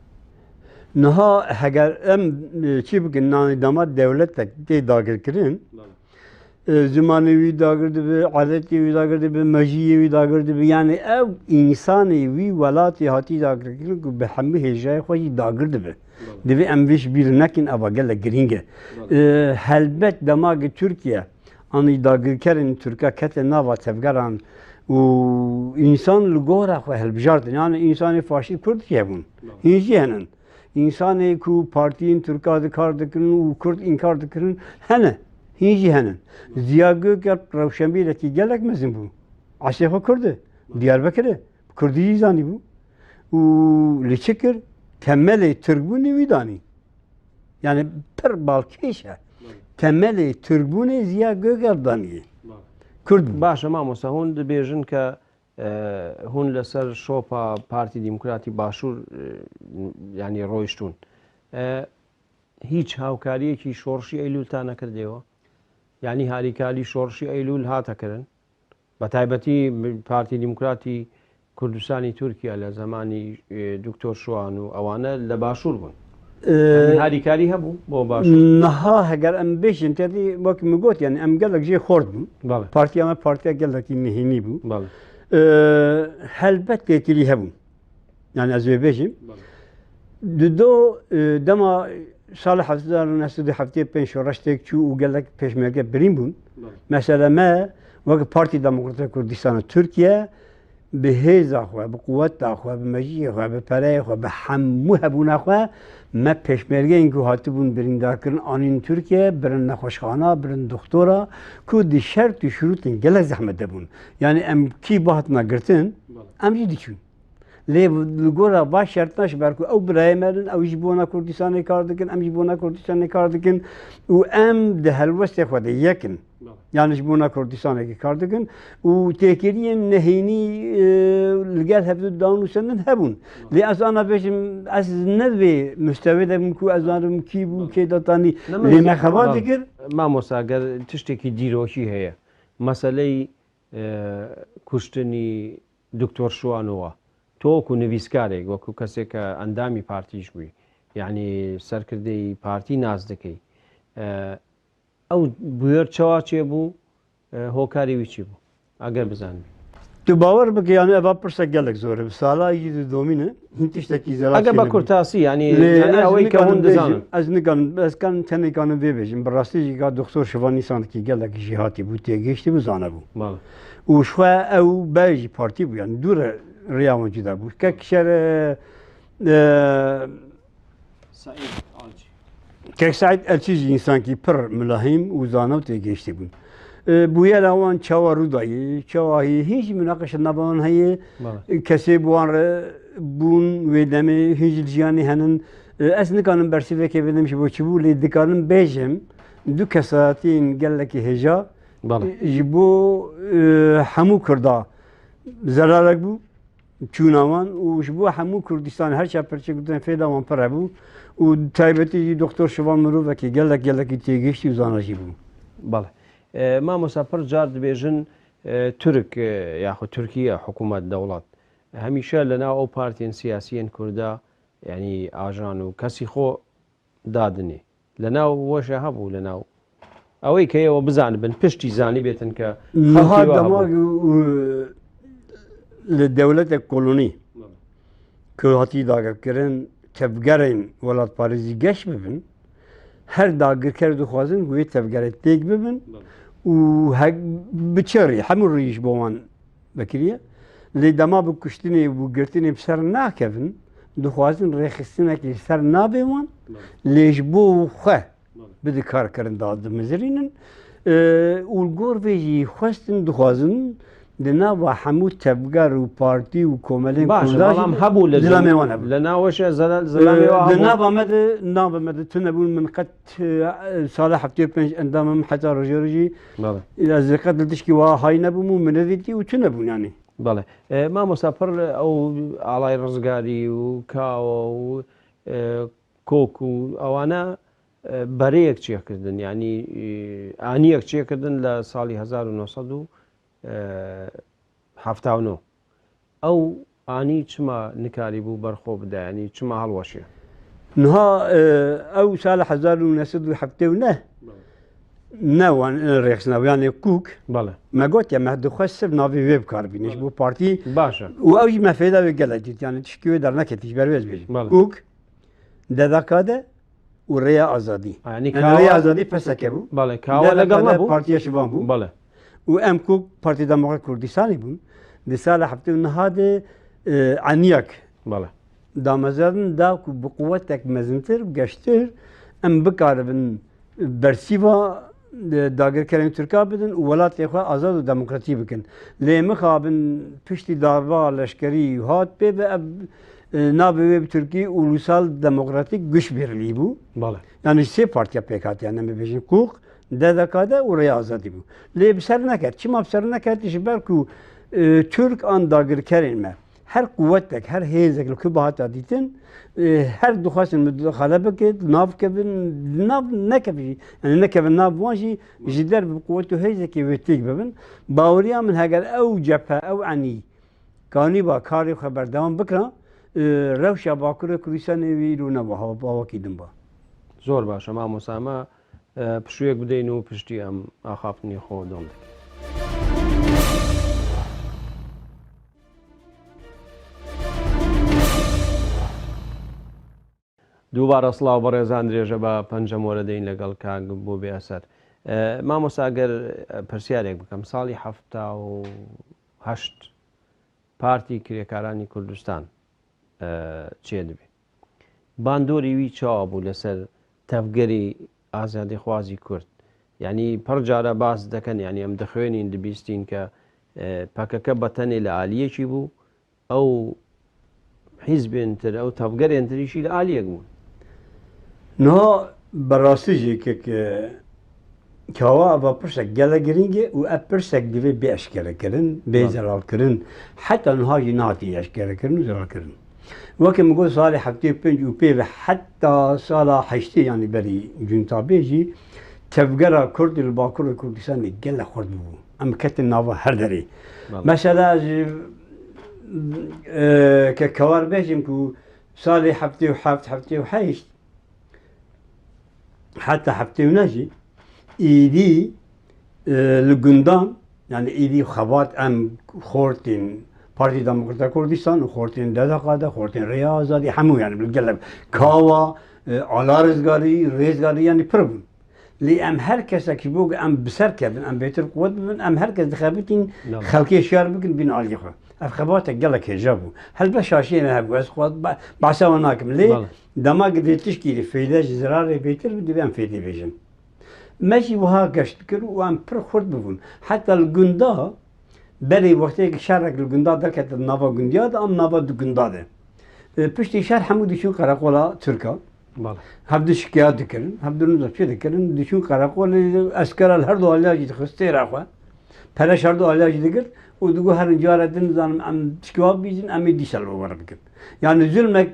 Niha heger em, e, çi bikin, nanî dema dewletek tê dagirkirin, Bale. e, zimanê wî dagir dibe, adetê wî dagir dibe, mejiyê wî dagir dibe. Yani ew însanê wî welatê hatî dagirkirin ku bi hemû hêjayê xwe jî dagir dibe. Bale. Divê em vê ji bîr nekin, eva gelek girîng e. Bale. E, helbet dema ki Tirkiye anî dagirkerên Tirka kete nava tevgeran û însan li gora xwe hilbijardin. Yani însanê faşîst Kurd jî hebûn. Bale. Hîn jî henin. Însanê ku partiyên Tirka di kar dikirin û Kurd înkar dikirin hene. Hîn jî henin. Ziya Gökalp rewşenbîrekî gelek mezin bû. Eslê xwe Kurd e. Diyarbekir e. Kurdî jî zanîbû. Û li çi kir? temelê Tirkbûnê wî danî. Yani pir balkêş e. Temelê Tirkbûnê Ziya Gökalp danî. Kurd bû. Baş e mamosta, hûn dibêjin ke, e, hûn li ser şopa Partî Demokratî Başûr, e, yanî royştûn. E, hîç hawkariyekî Şorşî Eylûl ta nekirdewe? Yanî harîkarî Şorşî Eylûl hate kirin? Bi taybetî Partî Demokratî Kurdistanî Tirkiye li zemanî, e, Doktor Şiwan û ewane li Başûr bûn. E, Yanî harîkarî hebû bo Başûr? Niha heger em bêjin, tedî wek min got, yani em gelek jê xort bûn. Bale. Partiya me partiya gelekî nihênî bû. Bale. E, helbet têkilî hebû. Yani ez wê bêjim. Bale. Di do, e, dema sala hezar û neh sed û heftê û pênc şoreş têk çû û gelek pêşmerge birîn bûn. Bale. Mesela me wek Partî Demokratîk Kurdistana Tirkiye bi hêza xwe, bi quweta xwe, bi mejiyê xwe, bi pereyê xwe, bi hemû hebûna xwe me pêşmergeyên ku hatibûn birîndarkirin anîn Tirkiye, birin nexweşxana, birin doxtora, ku di şert û şirûtên gelek zehmet de bûn. Yani em kî bihatina girtin, Bale. em jî diçûn. Lê li gora va şertna ji ber ku ew birayê me in, ew ji bona Kurdistanê kar dikin, em ji bona Kurdistanê kar dikin û em di helwestê xwe de yek in. Bale. Yani ji bona Kurdistanekî kar dikin û têkiliyên nehênî, e, li gel hevdu danûsendin hebûn. Bale. Lê ez ana bêjim, ez ne vê mustewê de bûm ku ez zanim kî bû, Bale. kê datanî. Ne, Lê me xebat Bale. dikir. Mamosta, ger tiştekî dîrokî heye, meseleyî, e, kuştinî Doktor Şiwanowa, tu wekû nivîskarek, wekû kesê ke endamî partî jî bûyî, yanî serkirdeyî partî nas dikey, e, ew bûyer çawa çêbû, e, hokarî wî çi bû? Eger bizanî. Tu bawer bike, yani eva pirsa gelek zor e. Bi sala yî di domîne, hin tiştekî zela Eger çênebû. bi kurtasî, yani, Lê yani ez ew ê ke nikanim hûn bêjim, dizanin. ez nikanim, ez kan tenê kanim vê bêjim. Bi rastî jî ka Doktor Şivan Nîsan ki gelek jî hatî bû, têgihiştî bû, zane bû. Bale. Û ji xwe ew berê jî partî bû, yani dû re rêya wan cuda bû. Kek şer, e, e, Saîd Alçî. Kek Saîd Elçî jî însankî pir milahîm û zana û têgihiştî bûn. E, bûyera wan çawa rû dayê, çawa heye, hîn jî minaqeşa nava wan heye. Bale. Kesê bi wan re bûn wê demê, hîn jî li jiyanê henin. E, ez nikanim bersîvekê bidim ji bo çi bû, lê dikarim bêjim, du kesatiyên gelekî hêja, Bale. e, ji bo, e, hemû Kurda zerarek bû. Çûna wan û ji bo hemû Kurdistan her çar perçe Kurdistan fêda wan pir hebû û taybetî jî Doktor Şivan mirovekî gelek gelekî têgihiştî û zana jî bû. Bale. E, mamosta, pir car dibêjin, e, Tirk, e, yaxud Tirkiye, hikûmet, dewlet, hemîşe li nav ew partiyên siyasiyên Kurda, yanî ajan û kesî xwe dadinê. Li nav weşe hebû, li nav. Ew ê ke ew bizanibin, piştî zanî bêtin ke Niha xelkê we dema hebû. û li dewletek kolonî ku hatî dagirkirin, tevgerên welatparêzî geş bibin, her dagirker dixwazin ku wê tevgerê têk bibin û hek bi çi rî, hemû rî ji bo wan vekiriye. Lê dema bi kuştinê û bi girtinê bi ser nakevin, dixwazin rêxistinekî li ser navê wan, Bale. lê ji bo xwe Bale. bidin karkirin da dimizirînin. E, û li gor vê jî xwestin, dixwazin di nava hemû tevger û partî û komelên Baş, Kurdan jî belam hebû li zilamê wan hebû. Li nav weşe zelal, zilamê E, wan di hebû. nava me de, nava me de tune bûn, min qet, e, sala heftê û pênc endamim heta rojê rojî Bale. Ez qet li tişkî wa hay nebûm û min nedîtî û tune bûn yani. Bale. E, mamosta pir ew alay rizgarî û kawa û, e, kok û ewana, e, bereyek çêkirdin, yani, e, aniyek çêkirdin li salî hezar û neh sed û hefta û neh. Ew anî çima nikarîbû berxwe bide, yanî çima hilweşiya? Niha, e, ew sala hezar û neh sed û heftê û neh ne wan, e, rêxistina, yanî kûk. Bale. Me got ya, me dixwest sirf navê wê bi kar bîne ji Bale. bo partî. Baş e. Û ew jî me fêda wê gelek dît, yanî tişkî wê derneketî ji ber wê ez bêjim. Bale. Kûk, D D K D û Rêya Azadî. Ha, yanî Yani kawa Rêya Azadî P S K bû. Bale, kawa D D K D legal nebû? Partiya Şivan bû. Bale. Û em ku Partî Demokrat Kurdistanê bûn, di sala heftê û neh de, e, eniyak Bale. damezrandin da ku bi quwetek mezintir, geştir, em bikaribin bersîva, e, dagirkerên Tirka bidin û welatê xwe azad û demokratî bikin. Lê mixabin piştî darba leşkerî hat pê ve ev e, navê wê bi Tirkî Ulusal Demokratik Güç Birliği bû. Bale. Yani sê partiya pêk hatiye, em ê bêjin Kûk, D D K D û Rêya Azadî bû. Lê bi ser neket. Çima bi ser neket? Ji ber ku, e, Tirk an dagirkerên me, her quwetek, her hêzek li ku bihata dîtin, e, her dixwestin mudaxale bike, di nav kevin, di nav nekevin jî, yani nekevin nav wan jî, ji derve bi quwet û hêzekê wê têk bibin. Baweriya min heger ew cephe, ew enî, kanîba karê xwe berdewam bikira, e, rewşa Bakurê Kurdistanê wî îro ne wiha, ba wekî din ba. Zor baş e, mamosta, me, e, pişûyek bideyne û piştî em axaftinê xwe dewam dikin. دووبارە سڵاو بەڕێزان، درێژە بە پەنجەم وەرە دەین لەگەڵ کاک بۆ بێ ئەسەر. ئە، مامۆستا، گەر پرسیارێک بکەم، ساڵی حەفتا و هەشت پارتی کرێکارانی کوردستان، ئە، چێ دەبێ؟ باندۆری وی چاوا بوو لەسەر تەڤگەری ئازادیخوازی کورد؟ یعنی، پڕ جارە باس دەکەن، یعنی، ئەم دەخوێنین، دەبیستین کە، ئە، پەکەکە بە تەنێ لە ئالیەکی بوو، ئەو حیزبێن تر، ئەو تەڤگەرێن تریشی لە ئالیەک بوون. Niha bi rastî jî ke, ke, kawa eva pirsek gelek girîng e û ev pirsek divê bê eşkerekirin, bê Bale. zelalkirin. Heta niha jî nehatî eşkerekirin û zelalkirin. Weke min got, salê heftê û pênc û pê ve heta sala heştê, yanî berî cuntabê jî, tevgera Kurd li Bakurê Kurdistanê gelek xurt bûbû. Em ketin nava her derê. Bale. Mesela ez, e, ke kewar bêjim ku salê heftê û heft, heftê û heşt, heta heftê û neh jî, êdî, e, li gundan, yani êdî xebat em xortên Partî Demokrata Kurdistan û xortên D D K D, xortên Rêya Azadî, hemû yani bi gelek kawa, e, ala rizgarî, rêzgarî yani pir bûn. Lê em her kesek ji bo ku em bi ser kevin, em bêtir quwet bibin, em her kes dixebitin Bale. xelkê şiyar bikin bin aliyê xwe. Ev xebatek gelek hêja bû. Helbet şaşiyê me hebû, ez xwe be-, behsa wan nakim. Lê Bale. dema gidê tişkî li fêde ji zirarê bêtir bi, divê em fêdê bêjin. Me jî wiha geş dikir û em pir xurt bibûn. Heta li gunda berê wextê ku şerek li gunda derkete di nava gundiya de, em nava di gunda de. E, piştî şer hemû diçûn qereqola Tirka. Bale. Hev di şikaya dikirin, hev di nûza çi dikirin, diçûn qereqolê, eskera li her du aliya jî dixist têra xwe. Pere ji her du aliya jî digirt û digot, herin cara din, nizanim, em tişkî wa bibîzin, em ê dîsa li we were bikin. Yani zulmek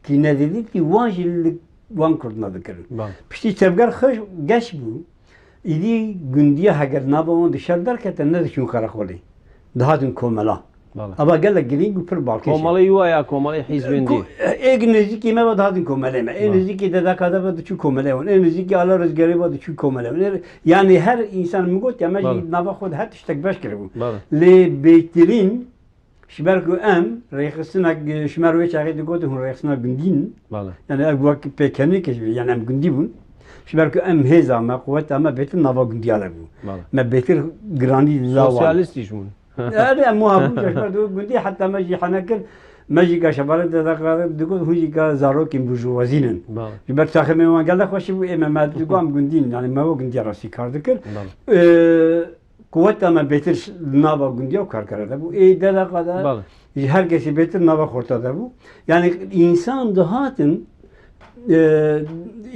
kî nedidî kî wan jî li wan Kurd nedikirin. Bale. Piştî tevger xweş geş bû. Îdî gundiya heger nava wan di şer derkete, nediçûn qereqolê. Dihatin komela. Bale. Eva gelek girîng û pir balkêş e. Komelê wa ya komelê hîzbên Ku-, dî? Ê nêzîkî me ve dihatin komelê me. Ê Bale. nêzîkî D D K D ve diçû komelê wan. Ê nêzîkî ala rizgarê ve diçû komelê wan. Ê, yani her însan min got ya me jî Bale. nava xwe de her tiştek beş kiribû. Bale. Lê bêhtirîn Ji ber ku em rêxistinek, ji me re wê çaxê digotin hûn rêxistina gundî in. Bale. Yani ev wek pêkenî ke ji, yani em gundî bûn. Ji ber ku em hêza me, quweta me bêtir nava gundiya de bû. Bale. Me bêtir giranî da wan. Sosyalîst jî bûn. Yani em wiha bûn, ji ber ku gundî heta me jî hene kir, me jî gaşevarê de, de digot hûn jî ka zarokên burjuvazî nin. Bale. Ji ber çaxê me wan gelek xweşî bû, ê me, me digot em gundî in. Yani me wek gundiya rastî kar dikir. Bale. Ee, Quweta me bêtir ş-, nava gundiya û karkera de bû. Ê D D K de Bale. ji her kesî bêtir nava xorta de bû. Yani însan dihatin, e,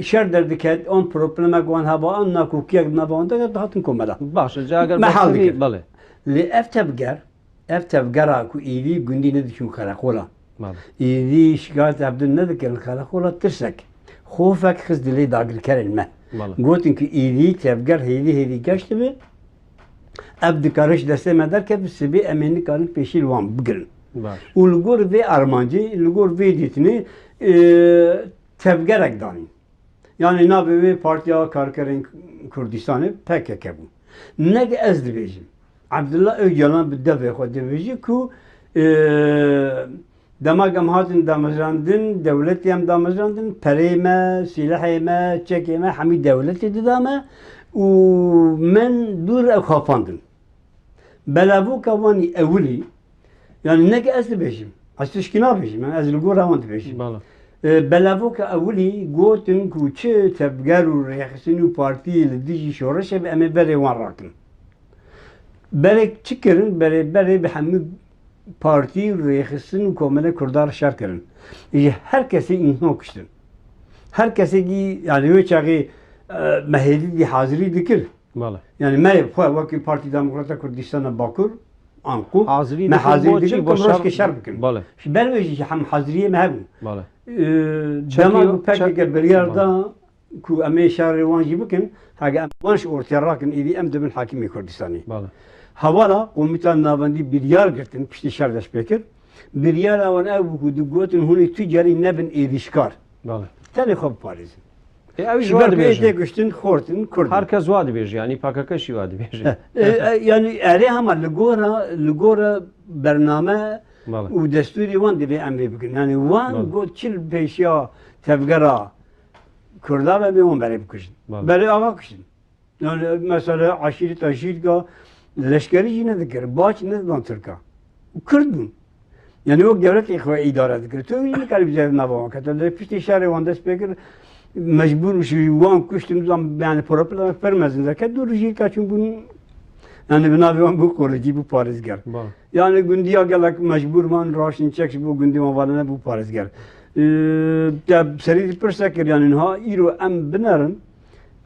şer derdiket, an problemek wan heba, an nakokiyek nava wan de dihatin komela. Baş e, ca eger Me hal baş dikir. Bale. Lê ev tevger, ev tevgera ku êdî gundî nediçûn qereqola. Bale. Êdî şikayet ev din nedikirin qereqola, tirsek, xofek xist dilê dagirkerên me. Bale. Gotin ku êdî tevger hêdî hêdî geş dibe, ev dikare ji destê me derkeve, sibê em ê nikarin pêşî li wan bigirin. Baş. Û li gor vê armancê, li gor vê dîtinê, e, tevgerek danîn. Yani navê wê Partiya Karkerên Kurdistanê P K K bû. Ne ki ez dibêjim. Abdullah Öcalan bi devê xwe dibêje ku, e, dema em hatin damezrandin, dewletê em damezrandin, perê me, sîlehê me, çekê me, hemî dewletê dida me û min dûr ew xapandin. Belavoka wan î ewilî, yani ne ki ez dibêjim, ez tişkî nabêjim, yani ez li gora wan dibêjim. Bala. E, belavoka ewilî gotin ku çi tevger û rêxistin û partiyê li dijî şoreşê be, em ê berê wan rakin. Berê çi kirin? Berê, berê bi hemû Partî û rêxistin û komelê Kurdan şer kirin. Ji her kesê însan kuştin. Her kesekî, yani wê çaxê, e, me hêdî dî hazirî dikir. Bale. Yani me xwe wekî Partî Demokrata Kurdistana Bakur, Anqû, Hazirî me dikin hazirî bo dikin çi? Bo ku şer, rojkê şer bikin. Bale. Ji ber wê jî hem haziriyê me hebû. Bale. E, Çekî dema yo-, ku çek-, P K K biryar Bale. Da ku em ê şerê wan jî bikin, heke em wan ji ortê rakin, êdî em dibin hakimê Kurdistanê. Bale. Hevala Komîta Navendî biryar girtin, piştî şer dest pê kir. Biryara wan ew bû ku digotin hûn ê tu carî nebin êdîşkar. Bale. Tenê xwe biparêzin. Ê, ew jî Ji wa ber ku ê dibêjin. Tê kuştin, xortin, Kurd in. Her kes wa dibêje, yanî P K K jî wa dibêje. E, e, yani erê hema li gora, li gora bername Bale. Û destûrê wan divê em vê bikin. Yani wan Bale. Got çil pêşiya tevgera Kurda ve bê wan berê bikujin. Bale. Berê ava kuştin. Yani mesela aşîreta jîrka leşkerî jî nedikir. Baş nedidan Tirka. Û Kurd bûn. Yani wek dewletê xwe îdare dikir. Tu yî nikarî bi nava wan kete. Lê piştî şerê wan dest pê kir. Mecbûr ji wan kuştin zan yani problem pir mezin derket. Dûr jîrka çûn bûn. Yani bi navê wan bû kolecî, bû parêzger. Bale. Yani gundiya gelek mecbûr man raştin çek ji bo gundî wan valene bû parêzger. Ee, te serî di pirse kir, yani niha îro em binerin,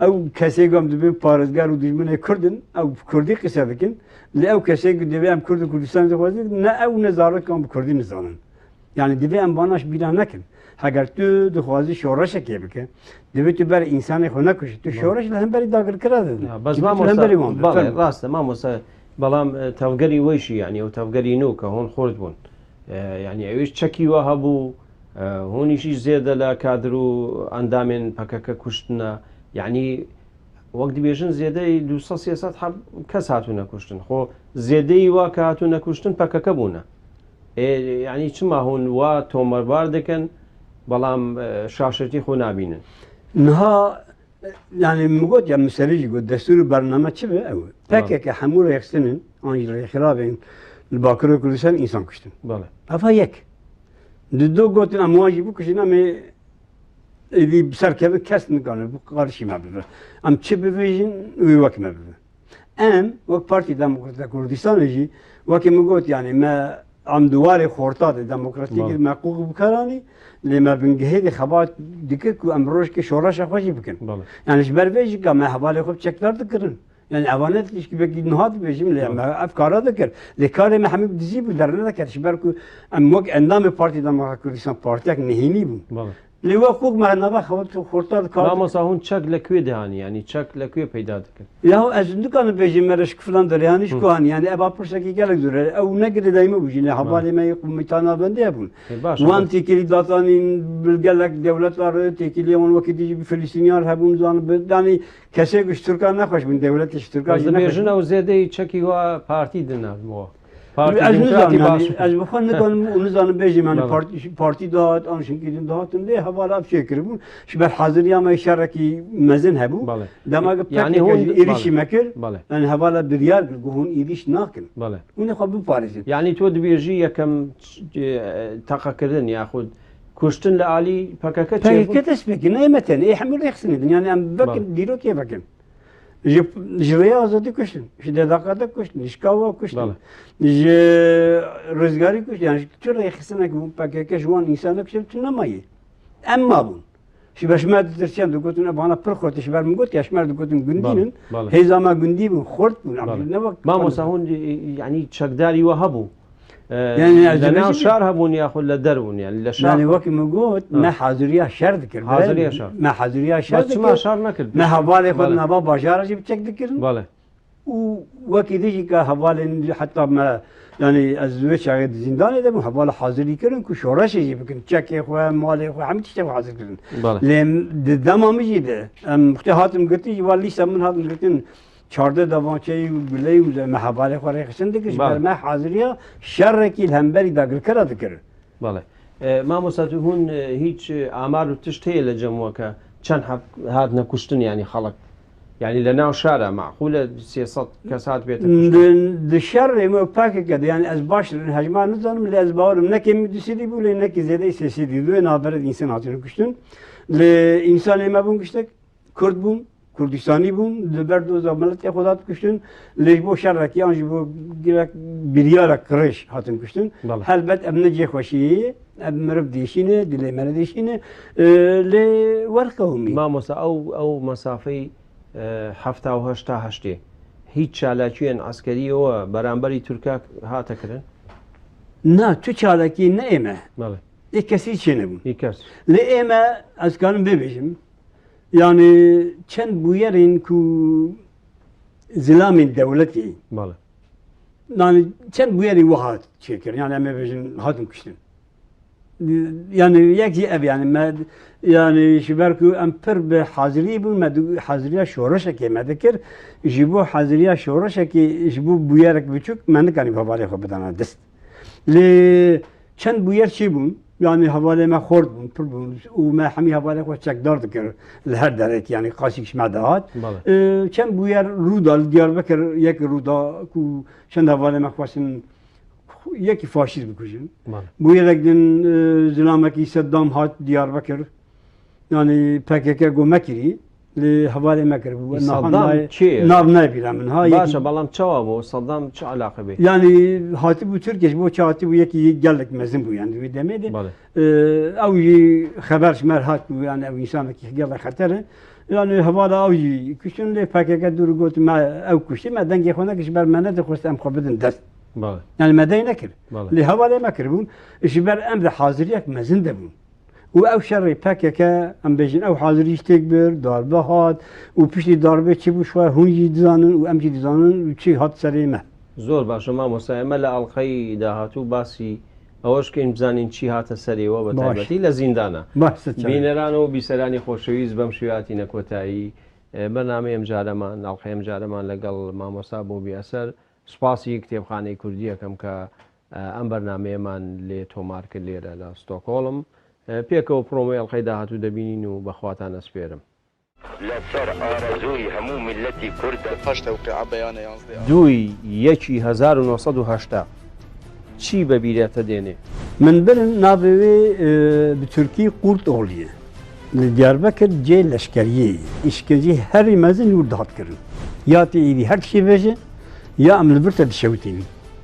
ew kesê ku em dibên parêzger û dijminê Kurd in, ew Kurdî qise dikin, lê ew kesê ku divê em Kurd û Kurdistanê dixwazin, ne ew ne zarokan bi Kurdî nizanin. Yani divê em vana ji bîra nekin. Heger tu dixwazî şoreşekê bike, divê tu berê însanê xwe nekujî. Tu Ya. Şoreş li hemberî dagirkira de. Ya, bes Divê tu li mamosta, hemberî wan be. Belê, Fermo. Rast e, mamosta. Belam, e, tevgerî we jî, yanî ew tevgerî nû ke hûn xurt bûn. E, yanî ew îş çekî we hebû, e, hûn îşî zêde le kadir û endamên P K K kuştine. Yanî wek dibêjin zêdeyî du sed sê sed heb kes hatûne kuştin. Xwe zêdeyî wa ke hatûne kuştin P K K bûne. Ê, yanî çima hûn wa tomerbar dikin, belam, e, şaşirtî xwe nabînin? Niha Yani min got ya, min serî jî got, destûr û bername çi be ew e. Bale. P K K hemû rêxistinên an jî rêxilavên li Bakurê Kurdistan însan kuştin. Bale. Eva yek. Di do gotin em wan jî bikuşin, em ê êdî bi ser kevin kes nikane bi qarşî me bibe. Em çi bibêjin wê wek me bibe. Em wek Partî Demokrata Kurdistanê jî wekî min got, yani me Em di warê xorta de demokratîk Bale. Me qûq bi kar anî, lê me bingehê de xebat dikir ku em rojkê şoreşa xwe jî bikin. Bale. Yani ji ber vê jî ka me hevalê xwe bi çekdar dikirin. Yani evane tişkî belkî niha dibêjim, lê Bale. Me ev kara dikir. Lê karê me hemî bi dizî bû, dernedeket. Ji ber ku em wek endamê Partî Demokratîk Kurdistan partiyek nehênî bûn. Bale. Lê we xwe me nava xebat xorta dikar. Mamosta hûn çek li kwê dihanî, yanî çek li kwê peyda dikin? Ya ez nikanim bêjim me re ji filan derê, yanî ji Hı. Ku hanî, yanî eva pirsekî gelek zor e. Ew ne girêdayî me bû jî, lê Hı. Hevalê me yê Komîta Navendê hebûn. Ê, baş e, Wan baş. Têkilî datanîn bi gelek dewleta re, têkilî wan wekî dî jî bi Filistîniyan hebûn, zan bi, yanî kesê ku ji Tirkan nexweş bûn, dewletê ji Tirkan Ez jî dibêjin nexweş bûn. Ew zêdeyî çekî wa partî dine bo. Partî Ez Demokratî nizanim, baş. Yani, ez bi xwe nikanim û nizanim bêjim, yani, Bale. Partî, partî dihat, an şinkî din dihatin, lê hevala ev çêkiribûn. Ji ber haziriya me şerekî mezin hebû. Bale. Dema ki Yani, P K K hûn jî êrişî bale. Me kir, Bale. Yani, hevala biryar kir, ku hûn êrîş nakin. Bale. Hûn ê xwe biparêzin. Yani, tu dibêjî yekem, e, teqekirin yaxud kuştin li alî P K K çêbû? P K K dest pê kir, ne me tenê, ê hemû rêxistinê din. Yani, em vekin, Bale. Dîrokê vekin. Ji, ji Rêya Azadî kuştin, ji D D K de kuştin, ji Kawa kuştin, Bale. Ji Rizgarî kuştin, yani ji tu rêxistinek bû P K K ji wan însana kuştin tu nemayî. Em mabûn. Ji ber ji me ditirsiyan digotin, ev bana pir xurt, ji ber min got ya ji me digotin gundîn Bale, in, bale. Hêza me gundî bûn, xurt bûn, Bale. Em ne wek Mamosta hûn, e, e, yani çekdarî we hebû? E, Yani, ez li nav dibêjim şar hebûn yaxud li der bûn, yani li şar Yani, xwe? Wekî min got, Ha. Me haziriya şer dikir. Haziriya şer. Me haziriya şer Bas çima dikir. Şar nekir? Me hevalê xwe Bale. Nava bajara jî bi çek dikirin. Bale. Û wekî dî jî ke hevalên heta me, yani, ez wê çaxê di zîndanê de bûm, hevala hazirî kirin ku şoreşê jî bikin. Çekê xwe, malê xwe, hemî tiştê xwe hazir kirin. Bale. Lê di dema min jî de, em, wextê hatim girtin, ji van lîsta min hatin girtin, çardeh devançeyî û guleyî û me hevalê xwe rêxistin dikir, ji Bale. Ber me haziriya şerekî li hemberî dagirkera dikir. Bale. E, mamosta, tu hûn, e, hîç, e, amar û tişt heye li cem we ke çend heb hatine kuştin, yanî xelk? Yanî li nav şara meqûl e sê sed kes hat bête kuştin? Di, di şerê me P K K de, yani ez baş hejmar nizanim, lê ez bawerim nekê min du sedî bû, lê nekê zêdeyî sê sedî bû, navberê de însan hatine kuştin. Lê însanê me bûn kuştek, Kurd bûn, Kurdistanî bûn, li ber doza miletê xwe de hatin kuştin, lê ji bo şerekî yan ji bo gerek biryarek qirêj hatin kuştin. Belê. Helbet ev ne cê xweşiyê ye, ev meriv dêşîne, dilê me re dêşîne, e, lê werqewimî. Mamosta, ew, ew mesafey, e, hefta û heşta heştê, hiç çalakiyên eskeriyê we beramberî Tirka hate kirin? Na, tu çalakî ne ê me. Belê. Ê kesî çênebûn. Ê kes. Lê ê me, ez karim vê bêjim, yani çend bûyerên ku zilamên dewletê, Belê. yani çend bûyerên wiha çêkirin, yani em ê bêjin hatin kuştin. Yani yek jî ev, yani me, yani ji ber ku em pir bi hazirî bûn, me di haziriya şoreşekê me dikir, ji bo haziriya şoreşekê, ji bo bûyerek biçûk me nikanî hevalê xwe bidana dest. Lê çend bûyer çêbûn, yani hevalê me xort bûn, pir bûn û me hemî hevalê xwe çekdar dikir li her derekî, yani qasîk ji me dihat. Belê. E, çend bûyer rû da li Diyarbekir, yek rû da ku çend hevalê me xwestin yekî faşîst bikujin. Belê. Bûyerek din, e, zilamekî Seddam hat Diyarbekir. Yani P K K got mekirî, lê hevalê me kiribû. Î Niha Seddam nayê, kê ye? Nav nayê bîra min. Ha, Baş e, yekî belam çawa bû? Seddam çi eleqe bê? Yani hatibû Tirkiye, ji bo çi hatibû, yekî gelek mezin bû yani wê demê de. Belê. E, ew jî xeber ji me re hat bû, yani ew însanekî gelek xeter e. Yani hevala ew jî kuştin, lê P K K dûr got me ew kuştî, me dengê xwe nekir, ji ber me nedixwest em xwe bidin dest. Belê. Yani me dey nekir. Belê. Lê hevalê me kiribûn, ji ber em di haziriyek mezin de bûn. Û ew şerê P K K, em bêjin, ew hazirî jî têk bir, darbe hat û piştî darbê çi bû, ji xwe hûn jî dizanin û em jî dizanin û çi hat serê me. Zor baş e mamosta, ئێمە لە ئەڵقەی داهاتوو باسی ئەوەش کەین بزانین چی هاتە سەرێ وە بە Baş. تایبەتی لە زیندانا. Baş, سەرچاوی. بینەران و بیسەرانی خۆشەویست، بەم شێوەیە هاتینە کۆتایی. ئێ، بەرنامەی ئەم جارەمان، ئەڵقەی ئەم جارەمان لەگەڵ مامۆستا بۆبی ئەسەر، سوپاسی کتێبخانەی کوردی یەکەم کە، ئە، ئەم بەرنامەیەمان لێ تۆمار کرد لێرە لە ستۆکهۆڵم. ئە، پێکەوە پرۆمۆی ئەڵقەی داهاتوو دەبینین و بەخواتان ئەسپێرم. لەسەر ئارەزووی هەموو میللەتی کوردە. پاش تەوقیعە بەیانە یانزدە. دووی یەکی هەزار و نۆ سەد و هەشتا چی بە بیرێتە دێنێ؟ Min birin navê wê, e, bi Tirkî Qurtoğlu ye. Li Diyarbekir cê leşkeriyê ye. Îşkenceyê herî mezin li wir dihat kirin. Ya tê êdî her tiştê vêje, ya em li vir te dişewitînin.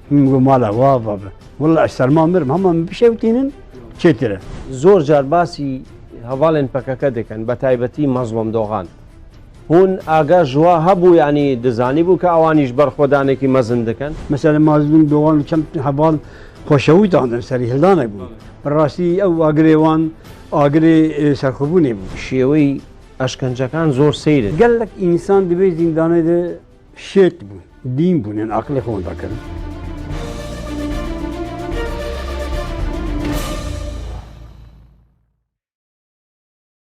Min got, mala we ava be. Wela ez serma mirim, hema min bişewitînin, çêtir e. زۆر جار باسی هەڤاڵێن پەکەکە دەکەن، بە تایبەتی مەزڵۆم دۆغان. هون ئاگا ژوا هەبوو، یعنی دەزانیبوو کە ئەوانیش بەرخۆدانێکی مەزن دەکەن؟ Mesela Mazlûm Dogan û çend heval xweşewî dandin serî hildanek bû. Bi rastî ew agirê wan agirê, e, serxwebûnê bû. شێوەی ئەشکەنجەکان زۆر سەیرن. Gelek însan di vê zîndanê de şêt bûn, dîn bûn, yani aqilê xwe wenda kirin.